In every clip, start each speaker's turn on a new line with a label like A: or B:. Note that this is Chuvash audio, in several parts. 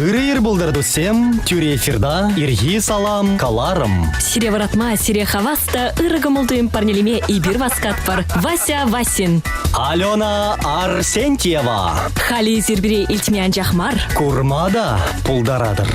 A: Ырӑ ир пултӑр, туссем, тӳрӗ эфирта ирхи салам каларӑм.
B: Сире вӑратма, сире хавас та ырӑ кӑмӑл-туйӑм парнелеме эпир васкатпӑр. Вася Васин.
A: Алена Арсентьева.
B: Халӗ эсир пире илтме анчах мар.
A: Курма та пултаратӑр.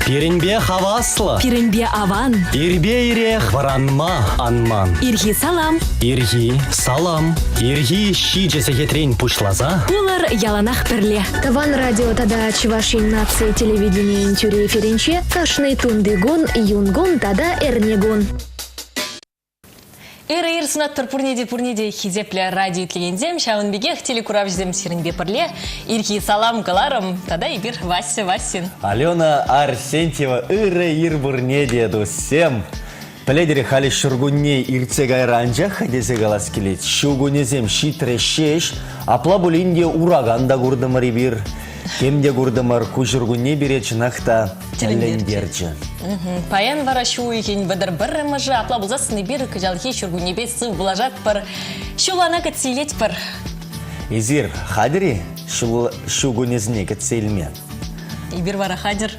A: Пирӗнпе хаваслӑ.
B: Пирӗнпе аван.
A: Ирпе ирех вӑранма анман.
B: Ирхи салам.
A: Ирхи салам. Ирхи 7 сехетрен пуҫласа.
B: Пулӑр яланах пӗрле.
C: Тӑван радио тата Чӑваш Ен наци телевиденийӗн тӳрӗ эфирӗнче кашни тунтикун, юнкун тата эрнекун.
D: Ырӑ ир сунатпӑр пурне те хисеплӗ радио итлекенсем, ҫавӑн пекех телекуравҫӑсем сирӗнпе пӗрле ирхи салам кӑларӑм тата эпир Вася Васин.
E: Алена Арсентьева ырӑ ир пурне те, туссем. Пӗлетӗр, халӗ ҫуркунне иртсе кайрӗ анчах тесе калас килет. Ҫу кунӗсем ҫитрӗ ҫеҫ, апла пулин те ураган та куртӑмӑр эпир. Тем те куртӑмӑр, ку ҫуркунне пире чӑнах та тӗлӗнтерчӗ.
D: Паян вара ҫу уйӑхӗн 31-мӗшӗ, апла пулсассӑн эпир кӑҫалхи ҫуркуннепе сыв пулашатпӑр, ҫуллана кӗтсе илетпӗр.
E: Эсир хатӗр-и ҫу кунӗсене кӗтсе илме?
D: Эпир вара хатӗр.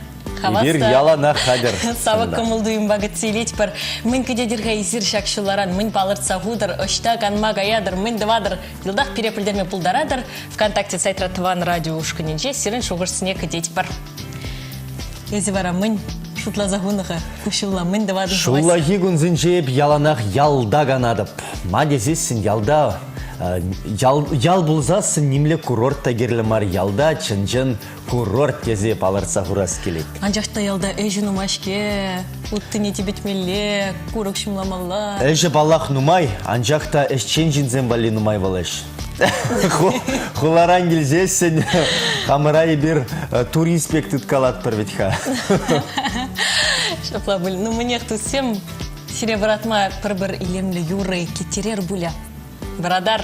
E: Эпир яланах хатӗр.
D: Савӑк кӑмӑл-туйӑмпа кӗтсе илетпӗр. Мӗн кӗтетӗр-ха эсир ҫак ҫулларан? Мӗн палӑртса хутӑр? Ӑҫта канма каятӑр? Мӗн тӑватӑр? Йӑлтах пире пӗлтерме пултаратӑр. ВКонтакте сайтра Тӑван радио ушкӑнӗнче сирӗн шухӑшсене кӗтетпӗр. Эсӗ вара мӗн шутласа хунӑ-ха? Ку ҫулла мӗн тӑватӑн?
E: Ҫуллахи кунсенче эп яланах ялта канатӑп. Ма тесессӗн ялта ял, ял пулсассӑн нимле курорт та кирлӗ мар. Ялта чӑн-чӑн курорт тесе палӑртса хурас килет.
D: Анчах та ялта ӗҫӗ нумай-ҫке. Уттине типӗтмелле, курӑк ҫумламалла.
E: Ӗҫӗ, паллах, нумай, анчах та ӗҫчен ҫынсем валли нумай вӑл ӗҫ. Хуларан килсессӗн хамӑра эпир турист пек тыткалатпӑр вӗт-ха.
D: Ҫапла пуль. Ну, мӗнех, туссем, сире вӑратма пӗр-пӗр илемлӗ юрӑ итлеттерер пулӗ. Вӑратар.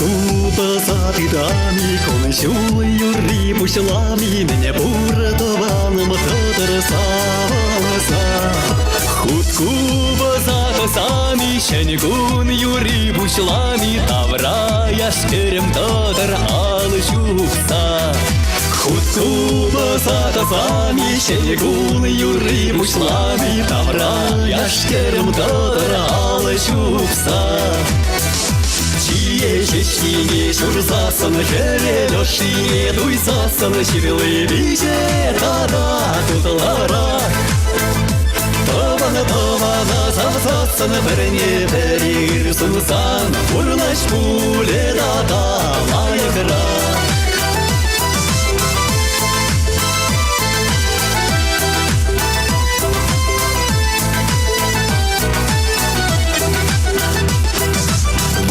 F: Купӑса тытами, кун-ҫул юрри пуҫлами, мӗне пур тӑванӑм тӑтӑр савӑнса. Хут купӑса тӑсами, ҫӗн кун юрри пуҫлами, тавра яш-кӗрӗм тӑтӑр алӑ ҫупса. Хут купӑса тӑсами, ҫӗн кун юрри пуҫлами, тавра яш-кӗрӗм тӑтӑр алӑ ҫупса. Чие ҫеҫкине ҫурсассӑн, хӗвел ӑшшине туйсассӑн, ҫырли пиҫе тата тутлӑрах. Тӑван-тӑвана савсассӑн, пӗрне пӗри ыр сунсан, пурнӑҫ пулӗ тата лайӑхрах.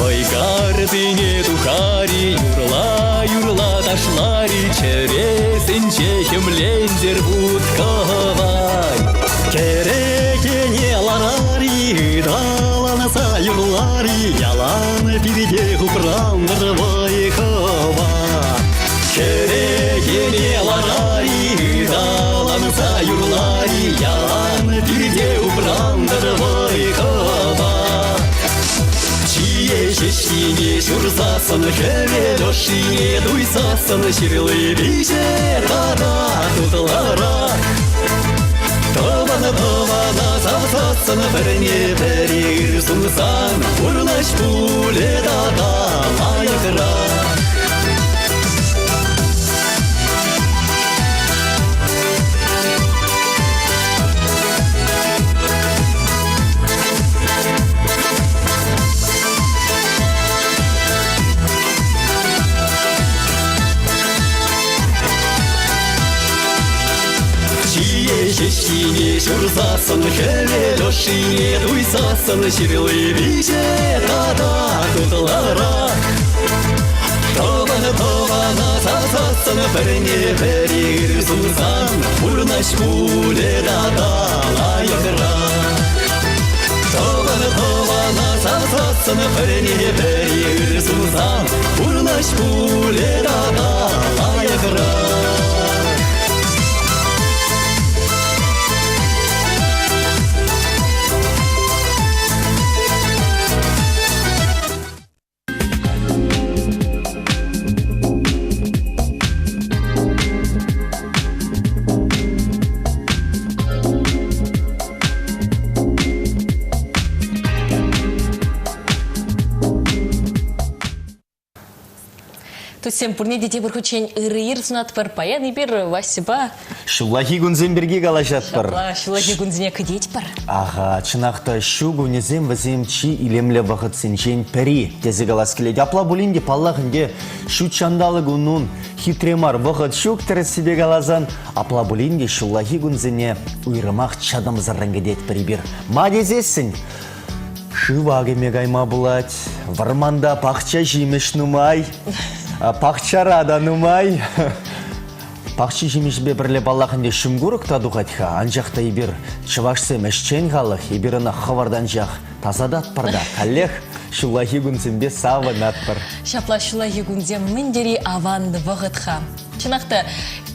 F: Вӑйкартине тухари, юрла-юрла ташлари, чӗресенче хӗмлентӗр вут кӑвай. Кӗрекене ларари, ыталанса юрлари, ялан пирте хупрантӑр вӑй-хӑват. Кӗрекене ларари, ыталанса юрлари, ялан пирте упрантӑр вӑй-хӑват. Чие ҫеҫкине ҫурсассӑн, хӗвел ӑшшине туйсассӑн, ҫырли пиҫе тата тутлӑрах. Тӑван-тӑвана савсассӑн, пӗрне пӗри ыр сунсан, пурнӑҫ пулӗ тата лайӑхрах. Чие ҫеҫкине ҫурсассӑн, хӗвел ӑшшине туйсассӑн, ҫырли пиҫе тата тутлӑрах. Тӑван-тӑвана савсассӑн, пӗрне пӗри ыр сунсан, пурнӑҫ пулӗ тата. савсассӑн, пӗрне пӗри ыр сунсан, пурнӑҫ пулӗ тата лайӑхрах.
D: Туссем пурне те тепӗр хутчен ырӑ ир сунатпӑр. Паян эпир Васьӑпа
E: Ҫуллахи кунсем пирки калаҫатпӑр.
D: Ҫапла, ҫуллахи кунсене кӗтетпӗр.
E: Аха, чӑнах та ҫу кунӗсем вӗсем чи илемлӗ вӑхӑтсенчен пӗри тесе калас килет. Апла пулин те, паллах ӗнтӗ, ҫут ҫанталӑк унун хитре мар вӑхӑт ҫук тӗрӗссипе каласан. Апла пулин те ҫуллахи кунсене уйрӑмах чӑтӑмсӑррӑн кӗтетпӗр эпир. Ма тесессӗн, шыва кӗме кайма пулать, вӑрманта пахча ҫимӗҫ нумай, пахчара та нумай. Пахчи ҫимӗҫпе пӗрле паллах ӗнтӗ ҫумкурӑк та тухать-ха, анчах та эпир чӑвашсем ӗҫчен халӑх, эпир ӑна хӑвӑрт анчах тасататпӑр та каллех ҫуллахи кунсемпе савӑнатпӑр.
D: Ҫапла ҫуллахи кунсем мӗн тери аван вӑхӑт-ха. Чӑнах та,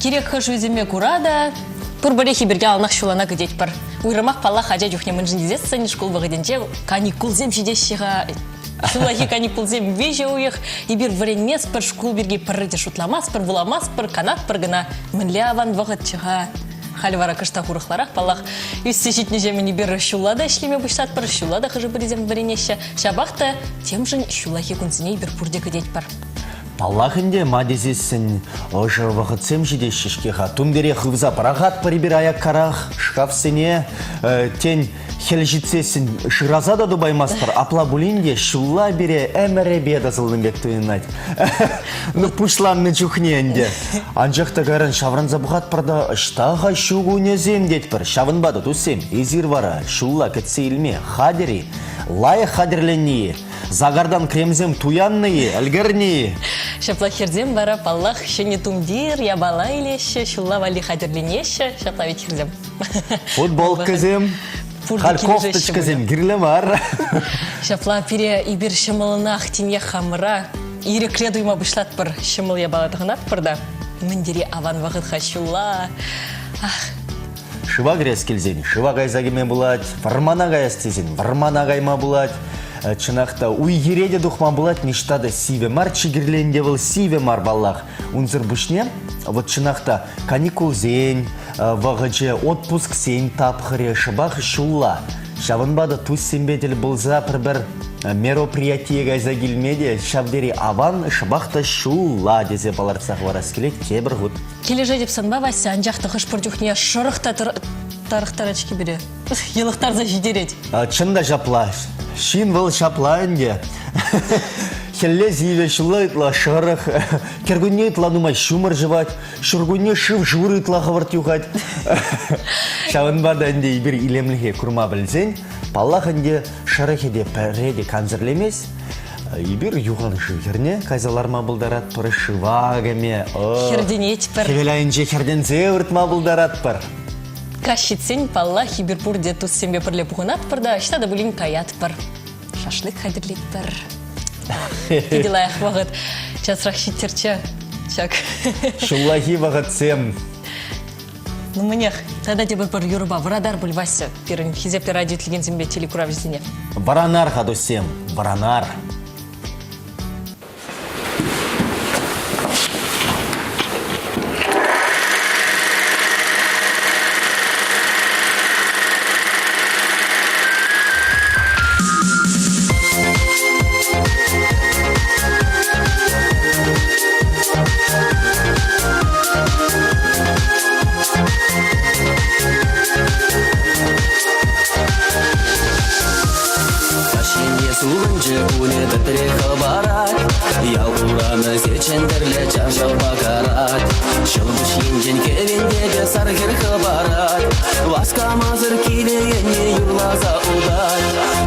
D: кирек хӑш ӳсӗме кура та пурпӗрех эпир яланах ҫуллана кӗтетпӗр. Уйрӑмах, паллах, ача чухне мӗншӗн тесессӗн шкул вӑхӑтӗнче каникулсем ҫитеҫҫӗ-ха. Ҫуллахи каникулсем виҫӗ уйӑх. Эпир вӗренместпӗр, шкул пирки пӗрре те шутламастпӑр, вуламастпӑр, канатпӑр кӑна. Мӗнле аван вӑхӑтчӗ-ха. Халӗ вара кӑштах урӑхларах, паллах, ӳссе ҫитнӗҫемӗн эпир ҫулла та ӗҫлеме пуҫлатпӑр, ҫулла та хӑшӗ-пӗрисем вӗренеҫҫӗ. Ҫапах та темшӗн ҫуллахи кунсене эпир пурте кӗтетпӗр.
E: Паллах ӗнтӗ, ма тесессӗн ӑшӑ вӑхӑтсем ҫитеҫҫӗ-ҫке-ха. Тумтире хывса пӑрахатпӑр эпир аяккарах, шкафсене, тен, Хӗл ҫитсессӗн шыраса та тупаймастпӑр, апла пулин те ҫулла пире ӗмӗрӗпе тӑсӑлнӑ пек туйӑнать. Ну, пуҫланнӑ чухне ӗнтӗ. Анчах та кайран ҫаврӑнса пӑхатпӑр та ӑҫта-ха ҫу кунӗсем тетпӗр. Ҫавӑнпа та, туссем, эсир вара ҫулла кӗтсе илме хатӗр-и? Лайӑх хатӗрленнӗ-и? Загартан кремсем туяннӑ-и, ӗлкӗрнӗ-и?
D: Ҫапла хӗрсем вара, паллах, ҫӗнӗ тумтир, япала илеҫҫӗ, ҫулла валли хатӗрленеҫҫӗ. Ҫапла ведь хӗрсем.
E: Футболкӑсем, халь кофточкӑсем кирлӗ мар.
D: Ҫапла пире эпир ҫӑмӑллӑнах тинех хамӑра ирӗкре туйма пуҫлатпӑр. Ҫӑмӑл япала тӑхӑнатпӑр та. Мӗн тери аван вӑхӑт-ха ҫулла. Ах.
E: Шыва кӗрес килсен шыва кайса кӗме пулать, вӑрмана каяс тесен вӑрмана кайма пулать. Чӑнах та уй-хире те тухма пулать, ниҫта та сивӗ мар, чи кирли ӗнтӗ вӑл сивӗ мар паллах. Унсӑр пуҫне, вот чӑнах та каникулсен вӑхӑчӗ, отпусксен тапхӑрӗ шӑпах ҫулла. Ҫавӑнпа та туссемпе тӗл пулса пӗр-пӗр мероприятие кайса килме те ҫав тери аван, шӑпах та ҫулла тесе палӑртса хӑварас килет тепӗр хут.
D: Килӗшетӗп санпа, Вася, анчах та хӑш-пӗр чухне шӑрӑх та тарӑхтарать-ҫке пире. Йӑлӑхтарса ҫитерет.
E: Чӑн та ҫапла. Ҫын вӑл ҫапла ӗнтӗ. Хӗлле сивӗ, ҫулла ытла шӑрӑх, кӗркунне ытла нумай ҫумӑр ҫӑвать, ҫуркунне шыв-шур ытла хӑвӑрт юхать. Ҫавӑнпа та ӗнтӗ эпир илемлӗхе курма пӗлсен, паллах ӗнтӗ, шӑрӑхӗ те пӗрре те кансӗрлемест. Эпир юхан шыв хӗрне кайса ларма пултаратпӑр, шыва кӗме.
D: Хӗртӗнетпӗр.
E: Хӗвел айӗнче хӗртӗнсе выртма пултаратпӑр.
D: Каҫ ҫитсен, паллах, эпир пурте туссемпе пӗрле пухӑнатпӑр та ӑҫта та пулин каятпӑр. Шашлык хатӗрлетпӗр. Питӗ лайӑх вӑхӑт. Часрах ҫиттерччӗ ҫак.
E: Ҫуллахи вӑхӑтсем.
D: Ну, мӗнех, тата тепӗр пӗр юрӑпа вӑратар пуль, Вася, пирӗн хисеплӗ радио итлекенсемпе телекуравҫӑсене.
E: Вӑранар-ха, туссем, вӑранар.
F: Каҫхине сулӑнчӗ кунӗ тӗтре хӑпарать, Ял урамӗ чӗнтӗрлӗ чаршавпа карать. Ҫӑлкуҫ енчен кӗвентепе сар хӗр хӑпарать, Васкамасӑр киле енне юрласа утать.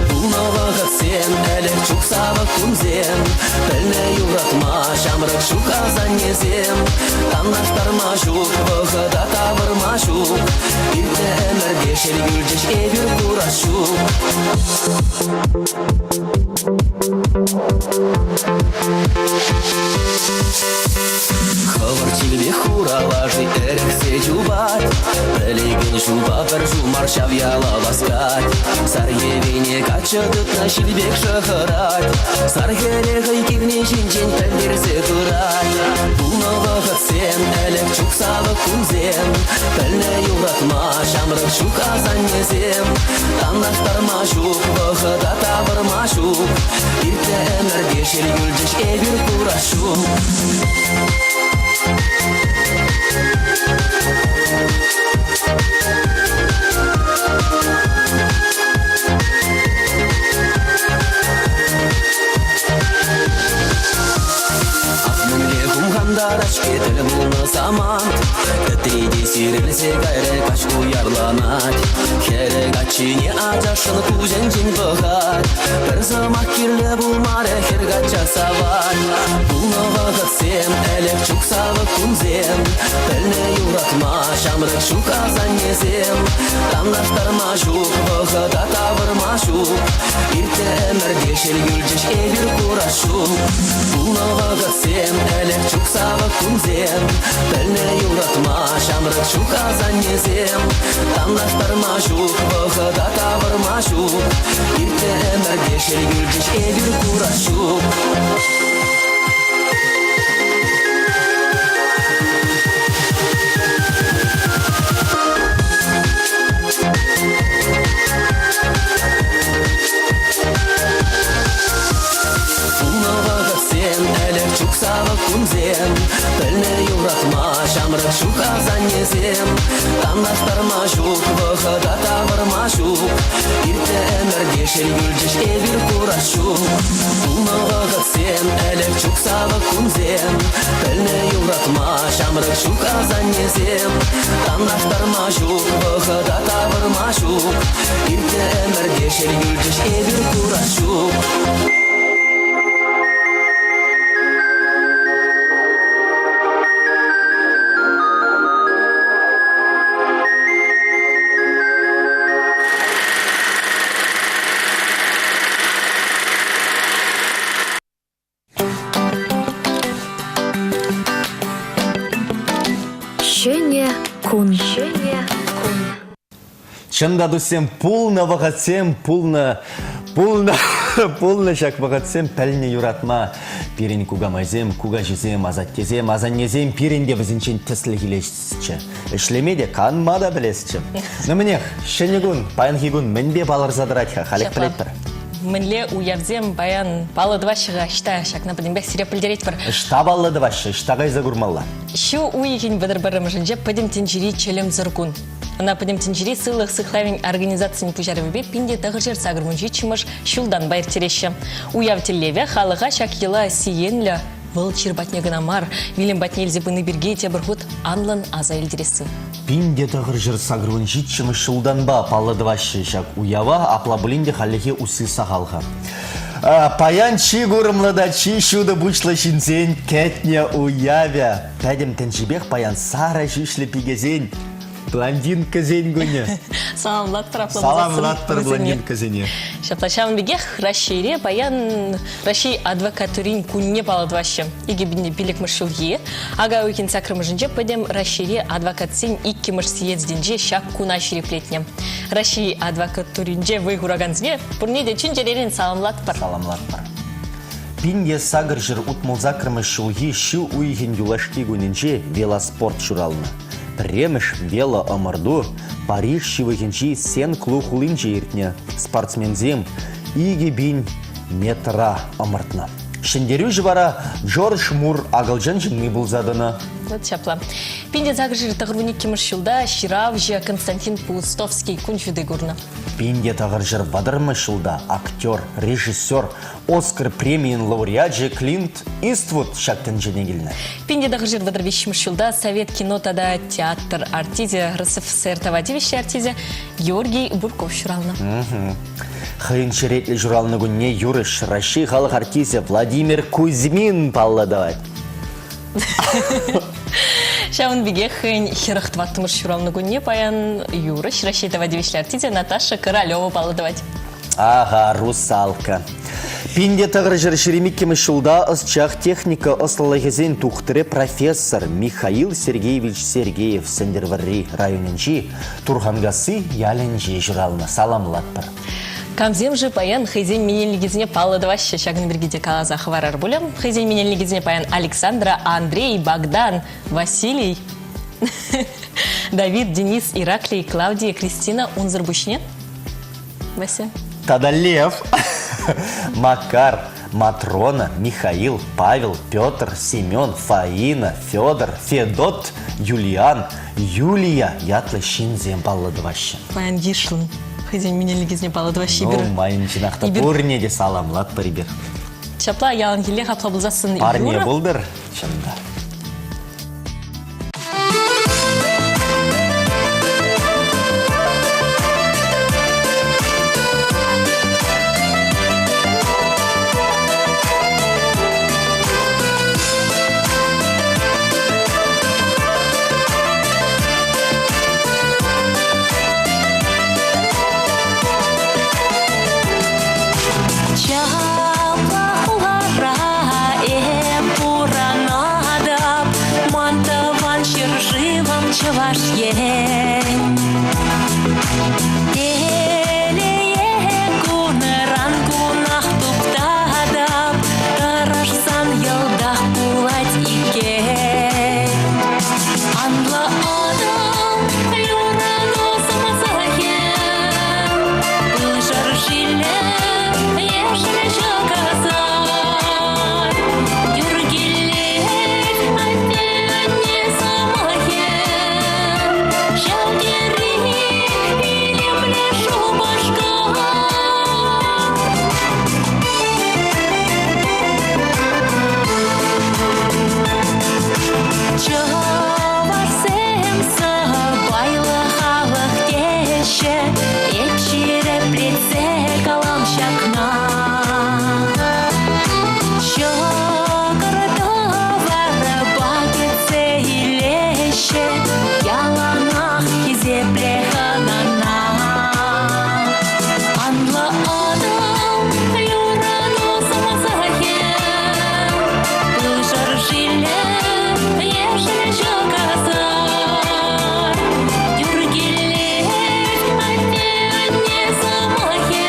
F: Пулнӑ вӑхӑтсем, ӗлӗк чух савӑк кунсем, Пӗлнӗ юратма ҫамрӑк ҫук асаннесем. Танлаштарма ҫук, вӑхӑта тавӑрма ҫук, Иртнӗ ӗмӗрте. шел юлчӗҫ эпир курас ҫук. Хӑвӑрт ҫилпе хура лаши ӗрӗхсе чупать, Пӗлекен ҫулпа пӗр ҫул мар ҫав яла васкать. Сар йӗвене каччӑ тытнӑ ҫил пек шӑхӑрать, Сар хӗре хӑй килни ҫинчен пӗлтерсе пырать. Пулнӑ вӑхӑтсем, ӗлӗк чух савӑк кунсем, Пӗлнӗ юратма ҫамрӑк ҫук асаннесем. Танлаштарма ҫук, вӑхӑта тавӑрма ҫук, Иртнӗ ӗмӗрте шел юлчӗҫ эпир курас ҫук. Ах, мӗнле хумхантарать-ҫке тӗл пулнӑ самант. Кӗтри те сирӗлсе кайрӗ, каҫ уярланать. Хӗрӗ каччине ачашшӑн куҫӗнчен пӑхать. Пӗр сӑмах кирлӗ пулмарӗ, хӗр качча савать. Пулнӑ вӑхӑтсем, ӗлӗк чух савӑк кунсем. Пӗлнӗ юратма ҫамрӑк ҫук асаннесем. Танлаштарма ҫук, вӑхӑта тавӑрма ҫук. Иртнӗ ӗмӗрте шел юлчӗҫ эпир курас ҫук. Пулнӑ вӑхӑтсем, ӗлӗк чух савӑк кунсем. Пӗлнӗ юратма ҫамрӑк ҫук асаннесем. Танлаштарма ҫук, вӑхӑта тавӑрма ҫук. Иртнӗ ӗмӗрте шел юлчӗҫ эпир курас ҫук. Пулнӑ вӑхӑтсем, ӗлӗк чух савӑк кунсем, Пӗлнӗ юратма ҫамрӑк ҫук асаннесем. Танлаштарма ҫук, вӑхӑта тавӑрма ҫук. Иртнӗ ӗмӗрте шел юлчӗҫ эпир курас ҫук. Пулнӑ вӑхӑтсем, ӗлӗк чух савӑк кунсем, Пӗлнӗ юратма ҫамрӑк ҫук асаннесем. Танлаштарма ҫук, вӑхӑта тавӑрма ҫук. Иртнӗ ӗмӗрте шел юлчӗҫ эпир курас ҫук.
C: Ҫӗнӗ кун. Ҫӗнӗ кун.
E: Чӑн та, туссем, пулнӑ вӑхӑтсем, пулнӑ, пулнӑ, пулнӑ ҫак вӑхӑтсем пӗлнӗ юратма. Пирӗн кукамайсем, кукаҫисем, асаттесем, асаннесем пирӗн те вӗсенчен тӗслӗх илесчӗ. Ӗҫлеме те, канма та пӗлесчӗ. Ну мӗнех, ҫӗнӗ кун, паянхи кун мӗнпе палӑрса тӑрать-ха, халех пӗлетпӗр.
D: Мӗнле уявсем паян паллӑ тӑваҫҫӗ-ха, ӑҫта ҫакна пӗтӗмпех сире пӗлтеретпӗр.
E: Ӑҫта паллӑ тӑваҫҫӗ, ӑҫта кайса курмалла?
D: Ҫу уйӑхӗн 31-мӗшӗнче пӗтӗм тӗнчери чӗлӗмсӗр кун. Ӑна Пӗтӗм тӗнчери сывлӑх сыхлавӗн организацийӗн пуҫарӑвӗпе 1987 ҫултанпа ирттереҫҫӗ. Уяв тӗллевӗ халӑха ҫак йӑла сиенлӗ вӑл чир патне кӑна мар, вилӗм патне илсе пыни пирки тепӗр хут анлӑн аса илтересси.
E: 1987 ҫултанпа паллӑ тӑваҫҫӗ ҫак уява, апла пулин те хальлӗхе усси сахал-ха. Паян чи курӑмлӑ та чи ҫутӑ пуҫлӑ ҫынсен кӗтнӗ уявӗ. Пӗтӗм тӗнчипех паян сарӑ ҫӳҫлӗ пикесен Блондинкӑсен кунӗ.
D: Саламлатпӑр апла
E: Саламлатпӑр блондинкӑсене.
D: Ҫапла ҫавӑн пекех Раҫҫейре паян Раҫҫей адвокатурин кунне палӑртаҫҫӗ. 2005 ҫулхи ака уйӑхӗн саккӑрмӗшӗнче пӗтӗм Раҫҫейре адвокатсен иккӗмӗш съездӗнче ҫак куна ҫирӗплетнӗ. Раҫҫей адвокатуринче вӑй хуракансене пурне те чун-чӗререн саламлатпӑр.
E: Саламлатпӑр. 1868 ҫулхи ҫу уйӑхӗн юлашки кунӗнче велоспорт ҫуралнӑ. Пӗрремӗш велоӑмӑрту Париж ҫывӑхӗнчи Сен-Клу хулинче иртнӗ. Спортсменсем 2000 метра ӑмӑртнӑ. Ҫӗнтерӳҫӗ вара Джордж Мур акӑлчан ҫынни пулса тӑнӑ.
D: Вот ҫапла. 1892 ҫулта ҫыравҫӑ Константин Паустовский кун ҫути курнӑ.
E: 1930 ҫулта актер, режиссер, Оскар премийӗн лауреачӗ Клинт Иствуд ҫак тӗнчене килнӗ.
D: 1933 ҫулта Совет кино тата театр артисчӗ, РСФСР тава тивӗҫлӗ артисчӗ Георгий Бурков ҫуралнӑ.
E: Хӑйӗн черетлӗ ҫуралнӑ кунне юрӑҫ Раҫҫей халӑх артисчӗ Владимир Кузьмин паллӑ тӑвать.
D: Ҫавӑн пекех хӑйӗн 44-мӗш ҫуралнӑ кунне паян юрӑҫ Раҫҫей тава тивӗҫлӗ артисчӗ Наташа Королева паллӑ тӑвать.
E: Ага, русалка. Пинте тӑхӑрҫӗр ҫирӗм иккӗмӗш ҫулта ӑсчах техника ӑслӑлӑхӗсен тухтӑрӗ профессор Михаил Сергеевич Сергеев Сӗнтӗрвӑрри районӗнчи Турханкасси ялӗнче ҫуралнӑ. Саламлатпӑр.
D: Камсем-ши паян хӑйсен менелникӗсене паллӑ тӑваҫҫӗ? Ҫакӑн пирки те каласа хӑварар пулӗ. Хӑйсен менелникӗсене паян Александра, Андрей, Богдан, Василий, Давид, Денис, Ираклий, Клавдия, Кристина унсӑр пуҫне Вася.
E: Тата Лев, Макар, Матрона, Михаил, Павел, Петр, Семен, Фаина, Федор, Федот, Юлиан, Юлия ятлӑ ҫынсем паллӑ тӑваҫҫӗ.
D: Паян йышлӑн хӑйсен менелникӗсене паллӑ тӑваҫҫӗ.
E: Ну, майӑн чӑнах та пурне те саламлатпӑр эпир.
D: Ҫапла яланхиллех апла пулсассӑн
E: Парне
D: юрӑ.
E: пултӑр, чӑн та.
B: Чапа хулара эп пуранатӑп, ман тӑван ҫӗршывӑм Чӑваш Ен. Телее кунран кунах туптатӑп, тӑрӑшсан йӑлтах пулать иккен. Анлӑ Атӑл юрату сӑмахӗ, пыл шӑршиллӗ ешӗл ҫӑкасар. Юр килет атте-анне сӑмахӗ, ҫав тери илемлӗ Шупашкар. Чӑвашсем сӑпайлӑ халӑх теҫҫӗ, эп ҫирӗплетсе калам ҫакна. Ҫӑкӑр-тӑварпа кӗтсе илеҫҫӗ, яланах хисепле хӑнана. Анлӑ Атӑл юрату сӑмахӗ, пыл шӑршиллӗ ешӗл ҫӑкасар. Юр килет атте-анне сӑмахӗ,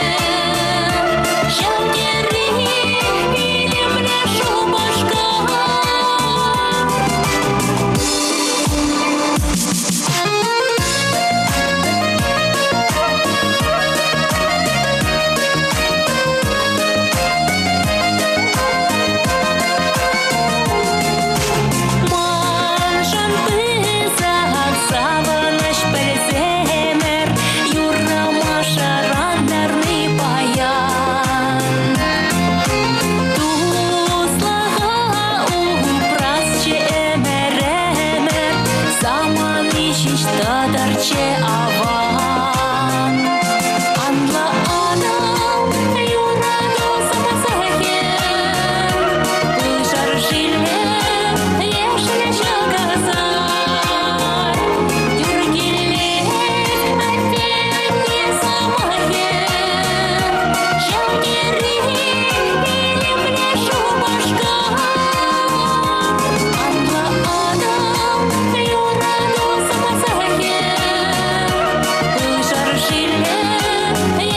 B: ҫав тери илемлӗ Шупашкар. Маншӑн пысӑк савӑнӑҫ пӗлсемӗр, юррӑма шӑрантарни паян. Туслӑха упрасчӗ ӗмӗр-ӗмӗр, самани ҫеҫ тӑтӑрччӗ аван. Анлӑ Атӑл юрату сӑмахӗ, пыл шӑршиллӗ ешӗл ҫӑкасар. Тӳр килет атте-анне сӑмахӗ, ҫав тери илемлӗ Шупашкар. Анлӑ Атӑл юрату сӑмахӗ, пыл шӑршиллӗ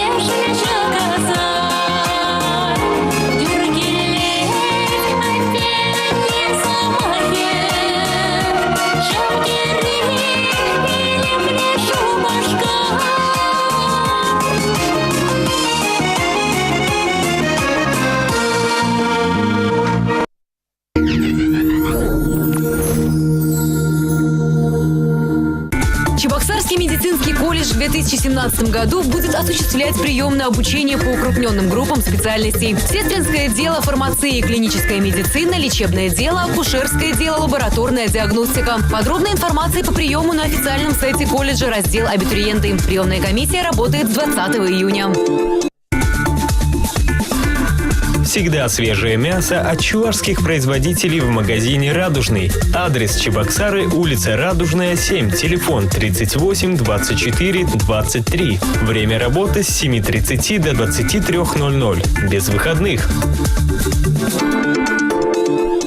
B: ешӗл ҫӑкасар. Тӳр килет атте-анне сӑмахӗ, ҫав тери илемлӗ Шупашкар.
G: Чебоксарский медицинский колледж в 2017 году будет осуществлять прием на обучение по укрупненным группам специальностей. Сестринское дело, фармация и клиническая медицина, лечебное дело, акушерское дело, лабораторная диагностика. Подробная информация по приему на официальном сайте колледжа раздел «Абитуриенты». Приемная комиссия работает с 20 июня.
H: Всегда свежее мясо от чувашских производителей в магазине «Радужный». Адрес Чебоксары, улица Радужная, 7, телефон 38 24 23. Время работы с 7.30 до 23.00. Без выходных.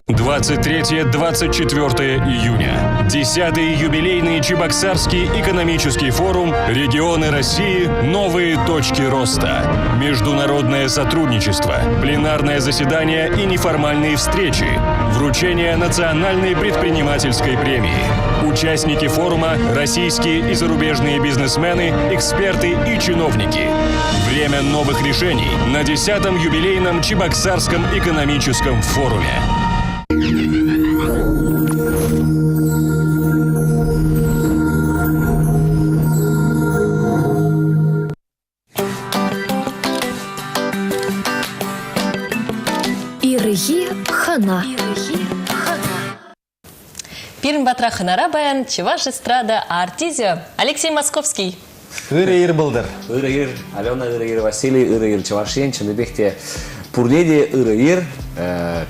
I: 23-24 июня. 10-й юбилейный Чебоксарский экономический форум «Регионы России. Новые точки роста». Международное сотрудничество, пленарное заседание и неформальные встречи. Вручение национальной предпринимательской премии. Участники форума – российские и зарубежные бизнесмены, эксперты и чиновники. Время новых решений на 10-м юбилейном Чебоксарском экономическом форуме.
C: Ирхи хӑна.
D: Пирӗн патра хӑнара паян чӑваш эстрада артисчӗ Алексей Московский.
E: Ырӑ ир пултӑр.
J: Ырӑ ир, Алена, ырӑ ир, Василий, ырӑ ир, Чӑваш Ен. Чӑннипех те пурне те ырӑ ир.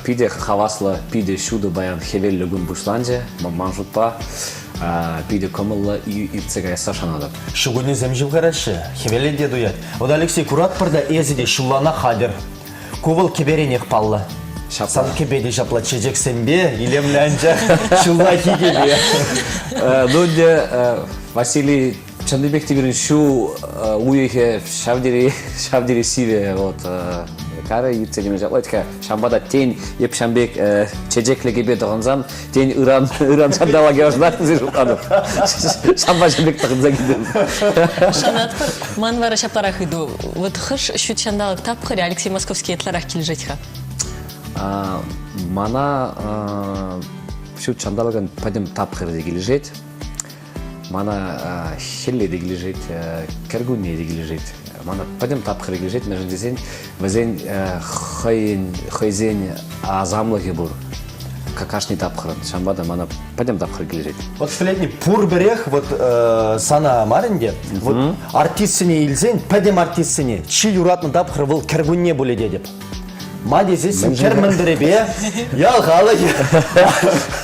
J: Питӗ хаваслӑ, питӗ ҫутӑ паян хӗвеллӗ кун пуҫланчӗ. Ман шутпа, питӗ кӑмӑллӑ иртсе каясса шанатӑп.
E: Ҫу кунӗсем ҫывхараҫҫӗ, хӗвеле те туять. Вот, Алексей, куратпӑр та эсӗ те ҫуллана хатӗр. Ку вӑл кӗперенех паллӑ.
J: Ҫапла.
E: Сан кӗпе те ҫапла чечексемпе илемлӗ анчах ҫуллахи кӗпе.
J: Ну ӗнтӗ, Василий, чӑннипех те пирӗн ҫу уйӑхӗ ҫав тери, ҫав тери сивӗ. Вот, карӗ иртсе теме ҫапла-ха. Ҫавӑнпа та тен, эп ҫам пек чечеклӗ кӗпе тӑхӑнсан, тен, ыран, ыран ҫанталӑк ӑшӑнать тесе шутлатӑп. Ҫавӑнпа ҫам пек тӑхӑнса килтӗм.
D: Шанатпӑр. Ман вара ҫапларах ыйту. Вот хӑш ҫут ҫанталӑк тапхӑрӗ Алексей Московский ытларах килӗшет-ха?
J: Мана ҫут ҫанталӑкӑн пӗтӗм тапхӑрӗ те килӗшет. Мана хӗлле те килӗшет, кӗркунне те килӗшет. Мана пӗтӗм тапхӑрӗ килӗшет, мӗншӗн тесен вӗсен хӑйӗн хӑйсен асамлӑхӗ пур. Кашни тапхӑрӑн. Ҫавӑнпа та мана пӗтӗм тапхӑр килӗшет.
E: Вот пӗлетни пурпӗрех вот сана мар ӗнтӗ. Вот артистсене илсен, пӗтӗм артистсене чи юратнӑ тапхӑр вӑл кӗркунне пулӗ тетӗп. Ма тесессӗн кӗр мӗнтӗрӗпе ял халӑхӗ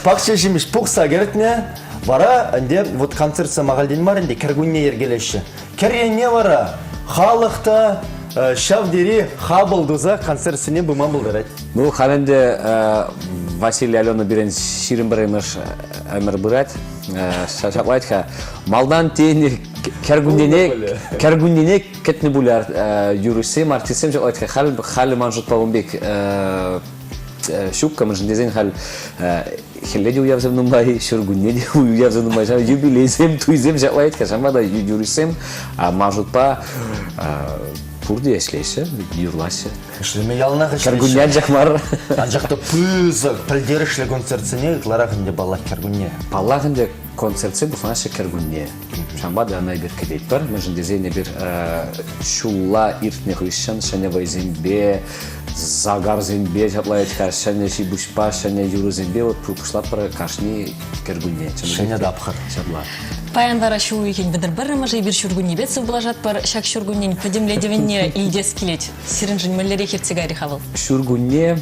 E: пахча ҫимӗҫ пухса кӗртнӗ. Вара ӗнтӗ вот концертсем ахальтен мар ӗнтӗ кӗркунне йӗркелеҫҫӗ. Кӗр енне вара халӑх та ҫав тери хапӑл туса концертсене пыма пултарать.
J: Ну, халь ӗнтӗ Василий Алена пирӗн 21-мӗш ӗмӗр пырать. Ҫаплать-ха. Малтан тен кӗркуннене кӗркуннене кӗтнӗ пуль юрӑҫсем, артистсем ҫаплать-ха. Халь халӗ ман шутпа ун пек ҫуккӑ, мӗншӗн тесен халь хӗлле те уявсем нумай, ҫуркунне те уявсем нумай, ҫав юбилейсем, туйсем ҫаплать-ха. Ҫавӑнпа та юрӑҫсем ман шутпа пурте ӗҫлеҫҫӗ, юрлаҫҫӗ.
E: Ӗҫлеме яланах ӗҫлеҫҫӗ.
J: Кӗркунне анчах мар.
E: Анчах та пысӑк пӗлтерӗшлӗ концертсене ытларах ӗнтӗ паллах кӗркунне.
J: Паллах ӗнтӗ концертсем пуҫланаҫҫӗ кӗркунне. Ҫавӑнпа та ӑна эпир кӗтетпӗр. Мӗншӗн тесен эпир ҫулла иртнӗ хыҫҫӑн ҫӗнӗ вӑйсемпе, загарсемпе ҫапла ха ҫӗнӗ ҫи-пуҫпа, ҫӗнӗ юрӑсемпе вот пуҫлатпӑр кашни кӗркунне.
E: Ҫӗнӗ тапхӑр.
J: Ҫапла.
D: Паян вара ҫу уйӑхӗн вӑтӑр пӗрремӗшӗ эпир ҫуркуннепе сывпуллашатпӑр. Ҫак ҫуркуннен пӗтӗмлетӗвне илтес килет. Сирӗншӗн мӗнлерех иртсе кайрӗ-ха вӑл?
J: Ҫуркунне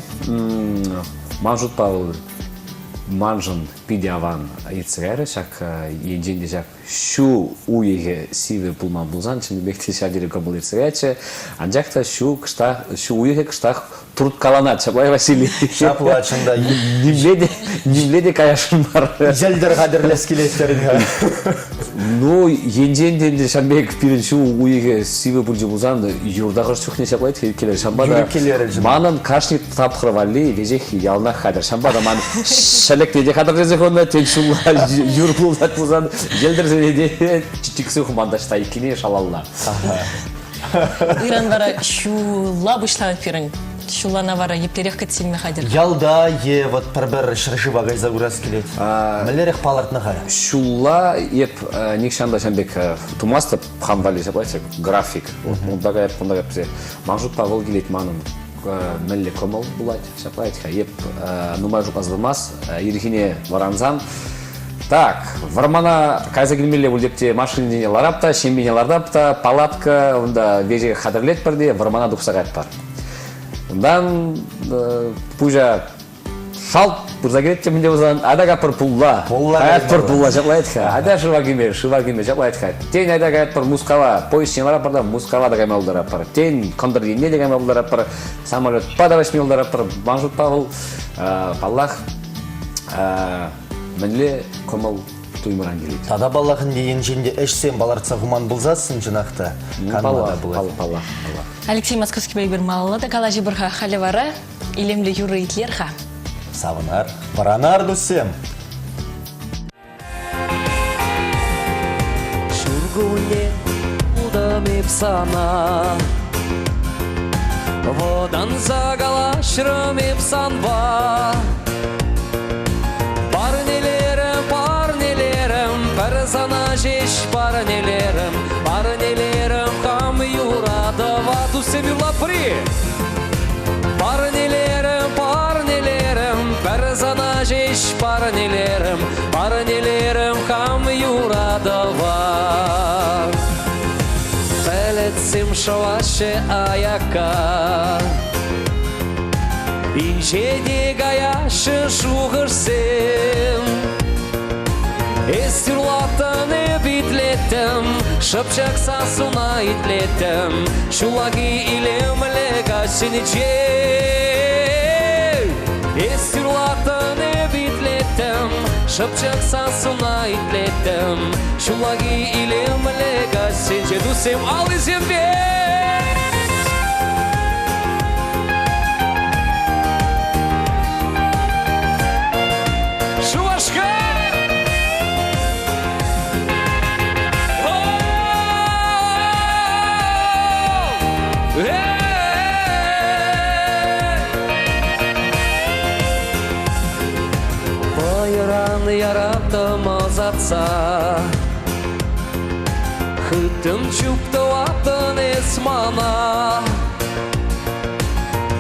J: ман шутпа вӑл маншӑн питӗ аван иртсе кайрӗ. Ҫак енчен те ҫак ҫу уйӑхӗ сивӗ пулман пулсан чӑннипех те ҫав тери кӑмӑл иртсе каятчӗ. Анчах та ҫу кӑштах ҫу уйӑхӗ кӑштах турткаланать. Ҫапла Василий?
E: Ҫапла, чӑн та.
J: Нимле те, нимле те каясшӑн мар.
E: Йӗлтӗр хатӗрлес килет терӗн-ха.
J: Ну, енчен те ӗнтӗ ҫав пек пирӗн ҫу уйӑхӗ сивӗ пулчӗ пулсан, юрта хӑш чухне ҫапла килер. Ҫавӑнпа та манӑн кашни тапхӑр валли веҫех яланах хатӗр. Ҫавӑнпа та ман ҫӗлӗкне те хатӗрлесе хунӑ, тен ҫулла юр пулать пулсан йӗлтӗрсене те чиксе хуман таҫта иккине шалалла.
D: Ыран вара ҫулла пуҫланать пирӗн. Ҫуллана вара еплерех кӗтсе илме хатӗр?
E: Ялта е вот пӗр-пӗр ҫӗршыва кайса курас килет. Мӗнлерех палӑртнӑ-ха?
J: Ҫулла эп нихҫан та ҫавӑн пек тумастӑп хам валли ҫапла график. Унта каяп, кунта каяп тесе. Ман шутпа вӑл килет манӑн мӗнле кӑмӑл пулать ҫапла ха Эп нумай шутласа тӑмас, ирхине вӑрансан так, вӑрмана кайса килмелле пуль теп те машинине ларап та, ҫемьене лартап та, палатка унта веҫех хатӗрлетпӗр те вӑрмана тухса каятпӑр. Унтан пуҫа шалт пырса кӗрет те мӗнле пулсан, айта капӑр пулла.
E: Пулла
J: Каятпӑр пулла ҫаплайт-ха. Айта шыва кӗме, шыва кӗме ҫаплайт-ха. Тен, айта каятпӑр Мускава, поезд ҫине ларатпӑр та Мускава та кайма пултаратпӑр. Тен, кӑнтӑр енне те кайма пултаратпӑр, самолетпа та вӗҫме пултаратпӑр. Ман шутпа вӑл, паллах, мӗнле кӑмӑл туймаран килет.
E: Тата паллах ӗнтӗ енчен те ӗҫсем палӑртса хуман пулсассӑн чӑнах та канма та пулать.
J: Паллах, паллах.
D: Алексей Московскийпе эпир малалла та калаҫӑпӑр-ха. Халӗ вара илемлӗ юрӑ итлер-ха.
E: Савӑнар, вӑранар, туссем!
F: Ҫуркунне пултӑм эп сана Вӑтанса калаҫрӑм эп санпа Парнелерӗм, парнелерӗм, пӗр сана ҫеҫ парнелерӗм Парнелерӗм хам юратӑва туссем юрлапри Парнелерӗм, парнелерӗм, пӗр сана ҫеҫ парнелерӗм, парнелерӗм хам юратӑва. Пӗлӗтсем шӑваҫҫӗ аякка, инҫете каяҫҫӗ шухӑшсем. Эс юрлаттӑн, эп итлеттӗм, шӑпчӑк сассуна итлеттӗм, ҫуллахи илемлӗ каҫсенче. Эс юрлаттӑн, эп итлеттӗм, шӑпчӑк сассуна итлеттӗм, ҫуллахи илемлӗ каҫсенче. Туссем аллисемпе! Шупашкар! Вӑйӑран яраттӑм ӑсатса Хыттӑн чуптӑваттӑн эс мана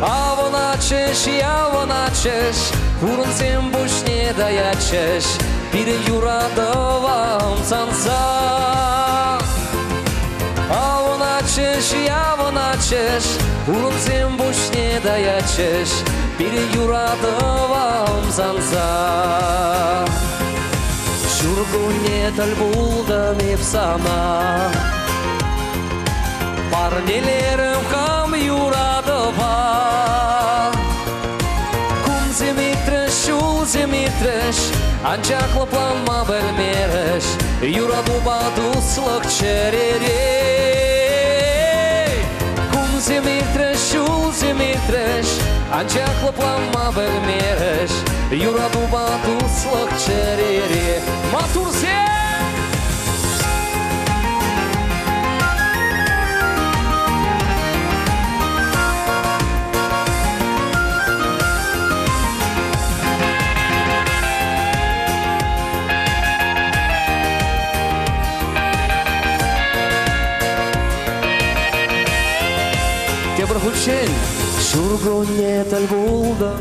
F: Авӑнатчӗҫ, явӑнатчӗҫ, хурӑнсем пуҫне таятчӗҫ, пирӗн юратӑва ӑмсанса. Авӑнатчӗҫ, явӑнатчӗҫ, хурӑнсем пуҫне таятчӗҫ, пирӗн юратӑва ӑмсанса. Ҫуркунне тӗл пултӑм эп сана, Парнелерӗм хам юратӑва. Кунсем иртрӗҫ, ҫулсем иртрӗҫ, анчах лӑпланма пӗлмерӗҫ. Юратупа туслӑх чӗрере. Кунсем иртрӗҫ, ҫулсем иртрӗҫ, анчах лӑпланма пӗлмерӗҫ. Юратупа туслӑх чӗрере. Матурсем! Тепӗр хутчен ҫуркунне тӗл пултӑм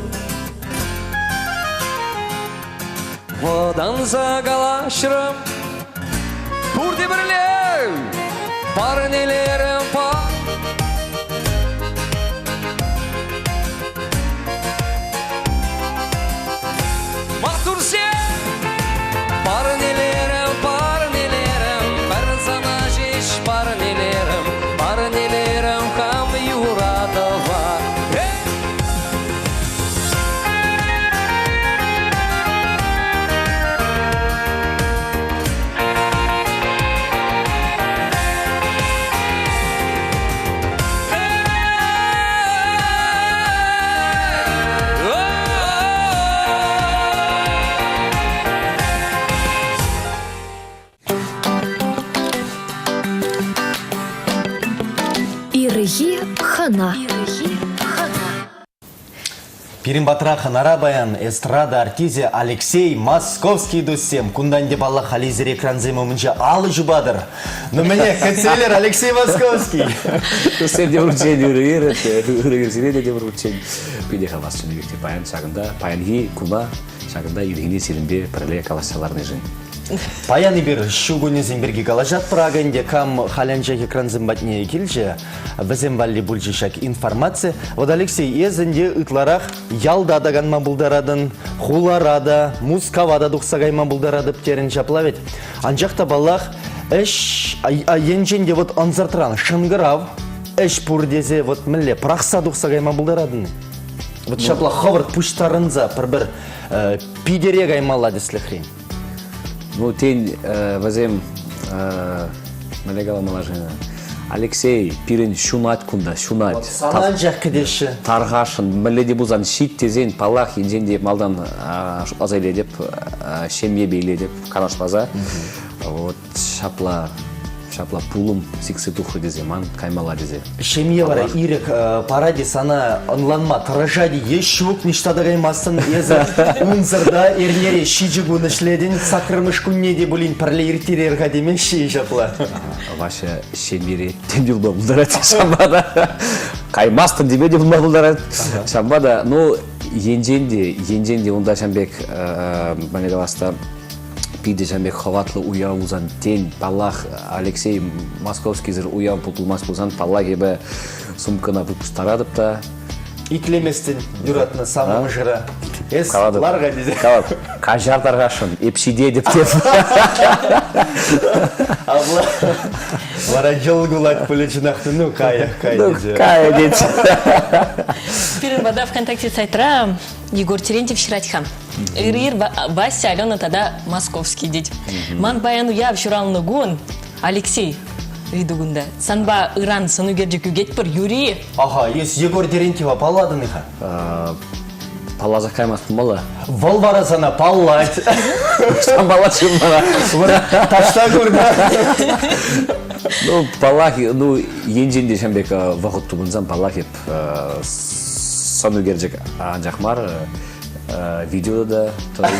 F: Вӑтанса калаҫрӑм Пурте пӗрле парнелерӗм па Маттурсем! Парнелерӗм, парнелерӗм, пӗр сана ҫеҫ парнелерӗм, парнелерӗм хам юратӑва. Эй!
C: Ирхи хӑна.
E: Пирӗн патра хӑнара паян эстрада артисчӗ Алексей Московский туссем. Кунта ӗнтӗ паллах халисӗр экрансем умӗнче алӑ ҫупатӑр. Ну мӗне, кӗтсе Алексей Московский.
J: Туссем тепӗр хутчен ырӑ ырӑ, ырӑ ирсене те тепӗр хутчен питӗ хавас чӑннипех те паян ҫакӑнта, паянхи куна ҫакӑнта ирхине сирӗнпе пӗрле калаҫса ларнишӗн.
E: Паян эпир ҫу кунӗсем пирки калаҫатпӑр. Акӑ ӗнтӗ кам халь анчах экрансем патне килчӗ, вӗсем валли пулчӗ ҫак информаци. Вот, Алексей, эс ӗнтӗ ытларах ялта та канма пултаратӑн, хулара та, Мускава та тухса кайма пултаратӑп терӗн ҫапла вӗт. Анчах та, паллах, ӗҫ енчен те вот ӑнсӑртран шӑнкӑрав ӗҫ пур тесе вот мӗнле пӑрахса тухса кайма пултаратӑн? Вот ҫапла хӑвӑрт пуҫтарӑнса пӗр-пӗр Питӗре каймалла тӗслӗхрен.
J: Ну, тен, вӗсем мӗнле каламалла-ши? Алексей, пирӗн ҫунать кунта, ҫунать.
E: Сана анчах кӗтеҫҫӗ.
J: Тархасшӑн, мӗнле те пулсан ҫит тесен, паллах, енчен те малтан шутласа илетӗп, ҫемьепе илетӗп, канашласа. Вот ҫапла ҫапла пулӑм сиксе тухрӗ тесе ман каймалла тесе.
E: Ҫемье вара ирӗк парать-и сана ӑнланма тӑрӑшать-и е ҫук ниҫта та каймастӑн эсӗ унсӑр та эрнере ҫичӗ кун ӗҫлетӗн саккӑрмӗш кунне те пулин пӗрле ирттерер-ха темеҫҫӗ-и ҫапла?
J: Вася ҫемьере тем те пулма пултарать ҫавӑнпа та каймастӑн теме те пулма пултарать. Ҫавӑнпа та ну енчен те енчен те унта ҫам пек мӗне калас та питӗ ҫавӑн пек хӑватлӑ уяв пулсан, тен, паллах, Алексей Московскийсӗр уяв пулмасть пулсан, паллах, эпӗ сумкӑна пуҫтаратӑп та.
E: Итлеместӗн юратнӑ самӑ мӑшӑра. Эс лар-ха тесе.
J: Калатӑп, каҫар тархасшӑн, эп ҫитетӗп теп.
E: Апла вара йӑл кулать пулӗ чӑнах та, ну каях, кай тесе.
J: Кая тет.
D: Пирӗн пата ВКонтакте сайтра Егор Терентьев ҫырать-ха. Ыр-ир Вася, Алена тата Московский тет. Ман паян уяв ҫуралнӑ кун, Алексей ыйту кунта. Санпа ыран сӑн ӳкерчӗк ӳкетпӗр, Юрий.
E: Ага, эс Егор Терентьева паллатӑн-и-ха?
J: Палласах каймасть пулмалла.
E: Вӑл вара сана паллать.
J: Сан паллать мана.
E: Таҫта курнӑ.
J: Ну, паллах, ну, енчен те ҫавӑн пек вӑхӑт тупӑнсан, паллах, эп сӑн ӳкерчӗк анчах мар, видео да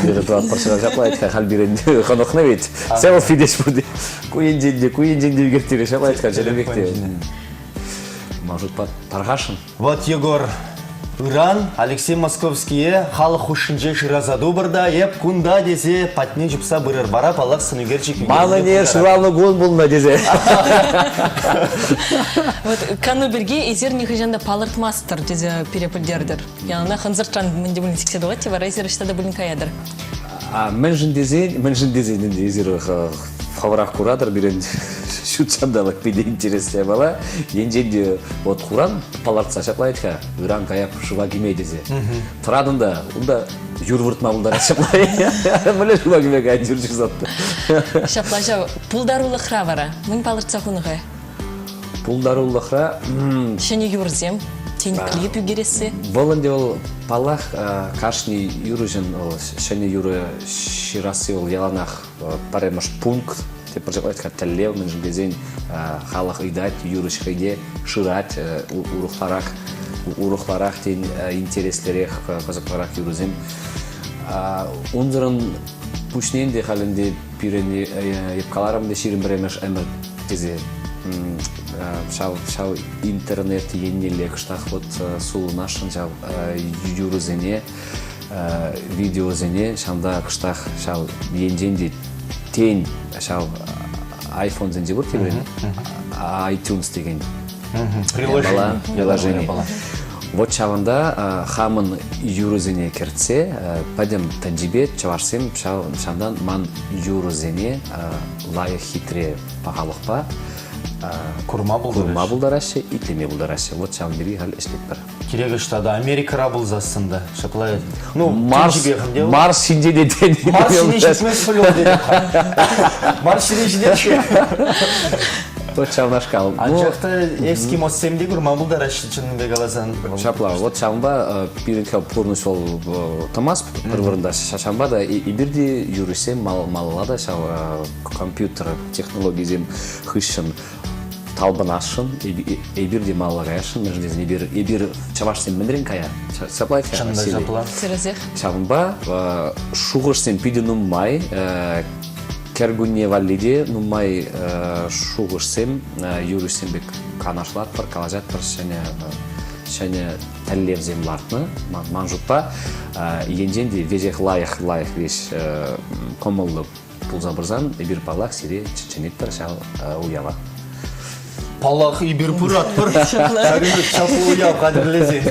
J: видео тӑватпӑр ҫапла айт-ха халь пирӗн хӑнӑхнӑ ведь селфи теҫ пуль ку енчен те ку енчен те ӳкерттере ҫапла айт-ха чӗлӗмех те маршрутпа тархасшӑн
E: вот Егор Ыран Алексей Московские халӑх хушшинче шыраса тупӑр та эп кунта тесе патне чупса пырӑр. Вара паллах сӑнӳкерчӗк
J: Ман ӗне шыралнӑ кун пулнӑ тесе.
D: Вот кану пирки эсир нихӑҫан та палӑртмастӑр тесе пире пӗлтертӗр. Яланах ӑнсӑртран мӗн те пулин сиксе тухать те вара эсир ӑҫта та пулин каятӑр.
J: А мӗншӗн тесен, мӗншӗн тесен ӗнтӗ эсир хӑвӑрах куратӑр пирӗн ҫут ҫанталӑк питӗ интереслӗ япала. Енчен те вот хуран палӑртса ҫапла-ха, ыран каяп шыва кӗме тесе. Тӑратӑн та унта юр выртма пултарать ҫапла. Мӗнле шыва кӗме каять юр ҫурсан
D: та. Ҫапла ҫав. Пултарулӑхра вара мӗн палӑртса хунӑ-ха?
J: Пултарулӑхра
D: Ҫӗнӗ юрӑсем, тен, клип ӳкересси?
J: Вӑл ӗнтӗ вӑл, паллах, кашни юрӑҫӑн вӑл ҫӗнӗ юрӑ ҫырасси вӑл яланах пӗрремӗш пункт, тепӗр чухне тӗллев, мӗншӗн тесен халӑх ыйтать, юрӑҫ хӑй те шырать, урӑхларах, урӑхларах, тен, интереслӗрех, кӑсӑклӑрах юрӑсем. Унсӑрӑн пуҫне ӗнтӗ халь ӗнтӗ пирӗн эп каларӑм ӗнтӗ 21-мӗш ӗмӗр тесе ҫав, ҫав интернет еннелле кӑштах вот сулӑнасшӑн ҫав юрӑсене, видеосене ҫавӑнта кӑштах ҫав енчен те тен ҫав айфонсенче пур тепӗр iTunes текен
E: приложение.
J: Приложение. Вот ҫавӑнта хамӑн юрӑсене кӗртсе пӗтӗм тӗнчипе чӑвашсем ҫавӑнтан ман юрӑсене лайӑх хитре пахалӑхпа
E: курма
J: курма пултараҫҫӗ, итлеме пултараҫҫӗ. Вот ҫавӑн пирки халь ӗҫлетпӗр.
E: Кирек ӑҫта та Америкӑра пулсассӑн та ҫапла.
J: Ну, Марс, Марс ҫинче те тен.
E: Марс ҫине ҫитмест пуль вӑл Марс ҫине ҫитет-ши?
J: Вот ҫавнашкал.
E: Анчах та эскимоссем те курма пултараҫҫӗ чӑннипе каласан.
J: Ҫапла, вот ҫавӑнпа пирӗн пурнӑҫ вӑл тӑмасть пӗр вырӑнта. Ҫавӑнпа та эпир те юрӑҫсем малалла та ҫав компьютер технологийӗсем хыҫҫӑн талпӑнасшӑн, эпир те малалла каясшӑн, мӗншӗн тесен эпир, эпир чӑвашсем мӗнрен кая? Ҫапла
E: Чӑн та ҫапла.
D: Тӗрӗсех.
J: Ҫавӑнпа шухӑшсем питӗ нумай, кӗркунне валли те нумай шухӑшсем юрӑҫсем пек канашлатпӑр, калаҫатпӑр, ҫӗнӗ ҫӗнӗ тӗллевсем лартнӑ. Ман шутпа, енчен те веҫех лайӑх, лайӑх веҫ кӑмӑллӑ. пулса пырсан, эпир паллах сире чӗнетпӗр ҫав уява.
E: Паллах, эпир пыратпӑр. Ҫак уяв хатӗрлесен.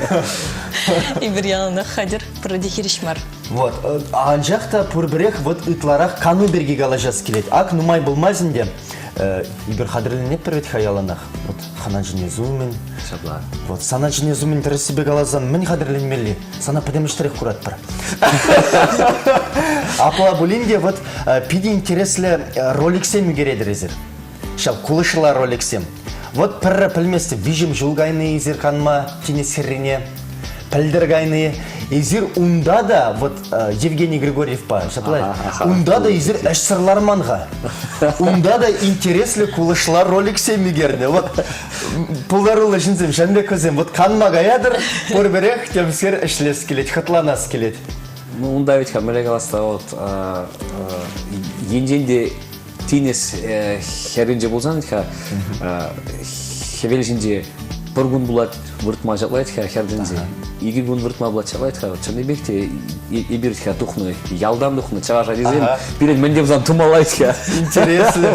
D: Эпир яланах хатӗр, пӗрре те хирӗҫ мар.
E: Вот. Анчах та пурпӗрех вот ытларах кану пирки калаҫас килет. Ак нумай пулмасть ӗнтӗ. Эпир хатӗрленетпӗр вӗт-ха яланах. Вот хӑна чӗнес умӗн.
J: Ҫапла.
E: Вот сана чӗнес умӗн тӗрӗссипе каласан мӗн хатӗрленмелли? Сана пӗтӗмӗштерех куратпӑр. Апла пулин те вот питӗ интереслӗ роликсем ӳкеретӗр эсир. Ҫав кулӑшла роликсем. Вот пӗрре пӗлместӗп, виҫӗм ҫул кайнӑ эсир канма тинӗс хӗррине. Пӗлтӗр кайнӑ. Эсир унта та, вот Евгений Григорьевпа, ҫапла, унта та эсир ӗҫсӗр ларман-ха. Унта та интереслӗ кулӑшла роликсем ӳкернӗ. Вот пултаруллӑ ҫынсем, ҫавӑн пек вӗсем. Вот канма каятӑр, пурпӗрех темскер ӗҫлес килет, хӑтланас килет.
J: Ну, унта ведь-ха, мӗнле калас-та, вот енчен те тинӗс хӗрринче пулсан-ха хӗвел ҫинче пӗр кун пулать выртма ҫаплать-ха хӗртӗнсе. Икӗ кун выртма пулать ҫаплать-ха. Чӑннипех те эпир-ха тухнӑ, ялтан тухнӑ чӑваш ачисем пирӗн мӗн те пулсан тумаллать-ха.
E: Интереслӗ.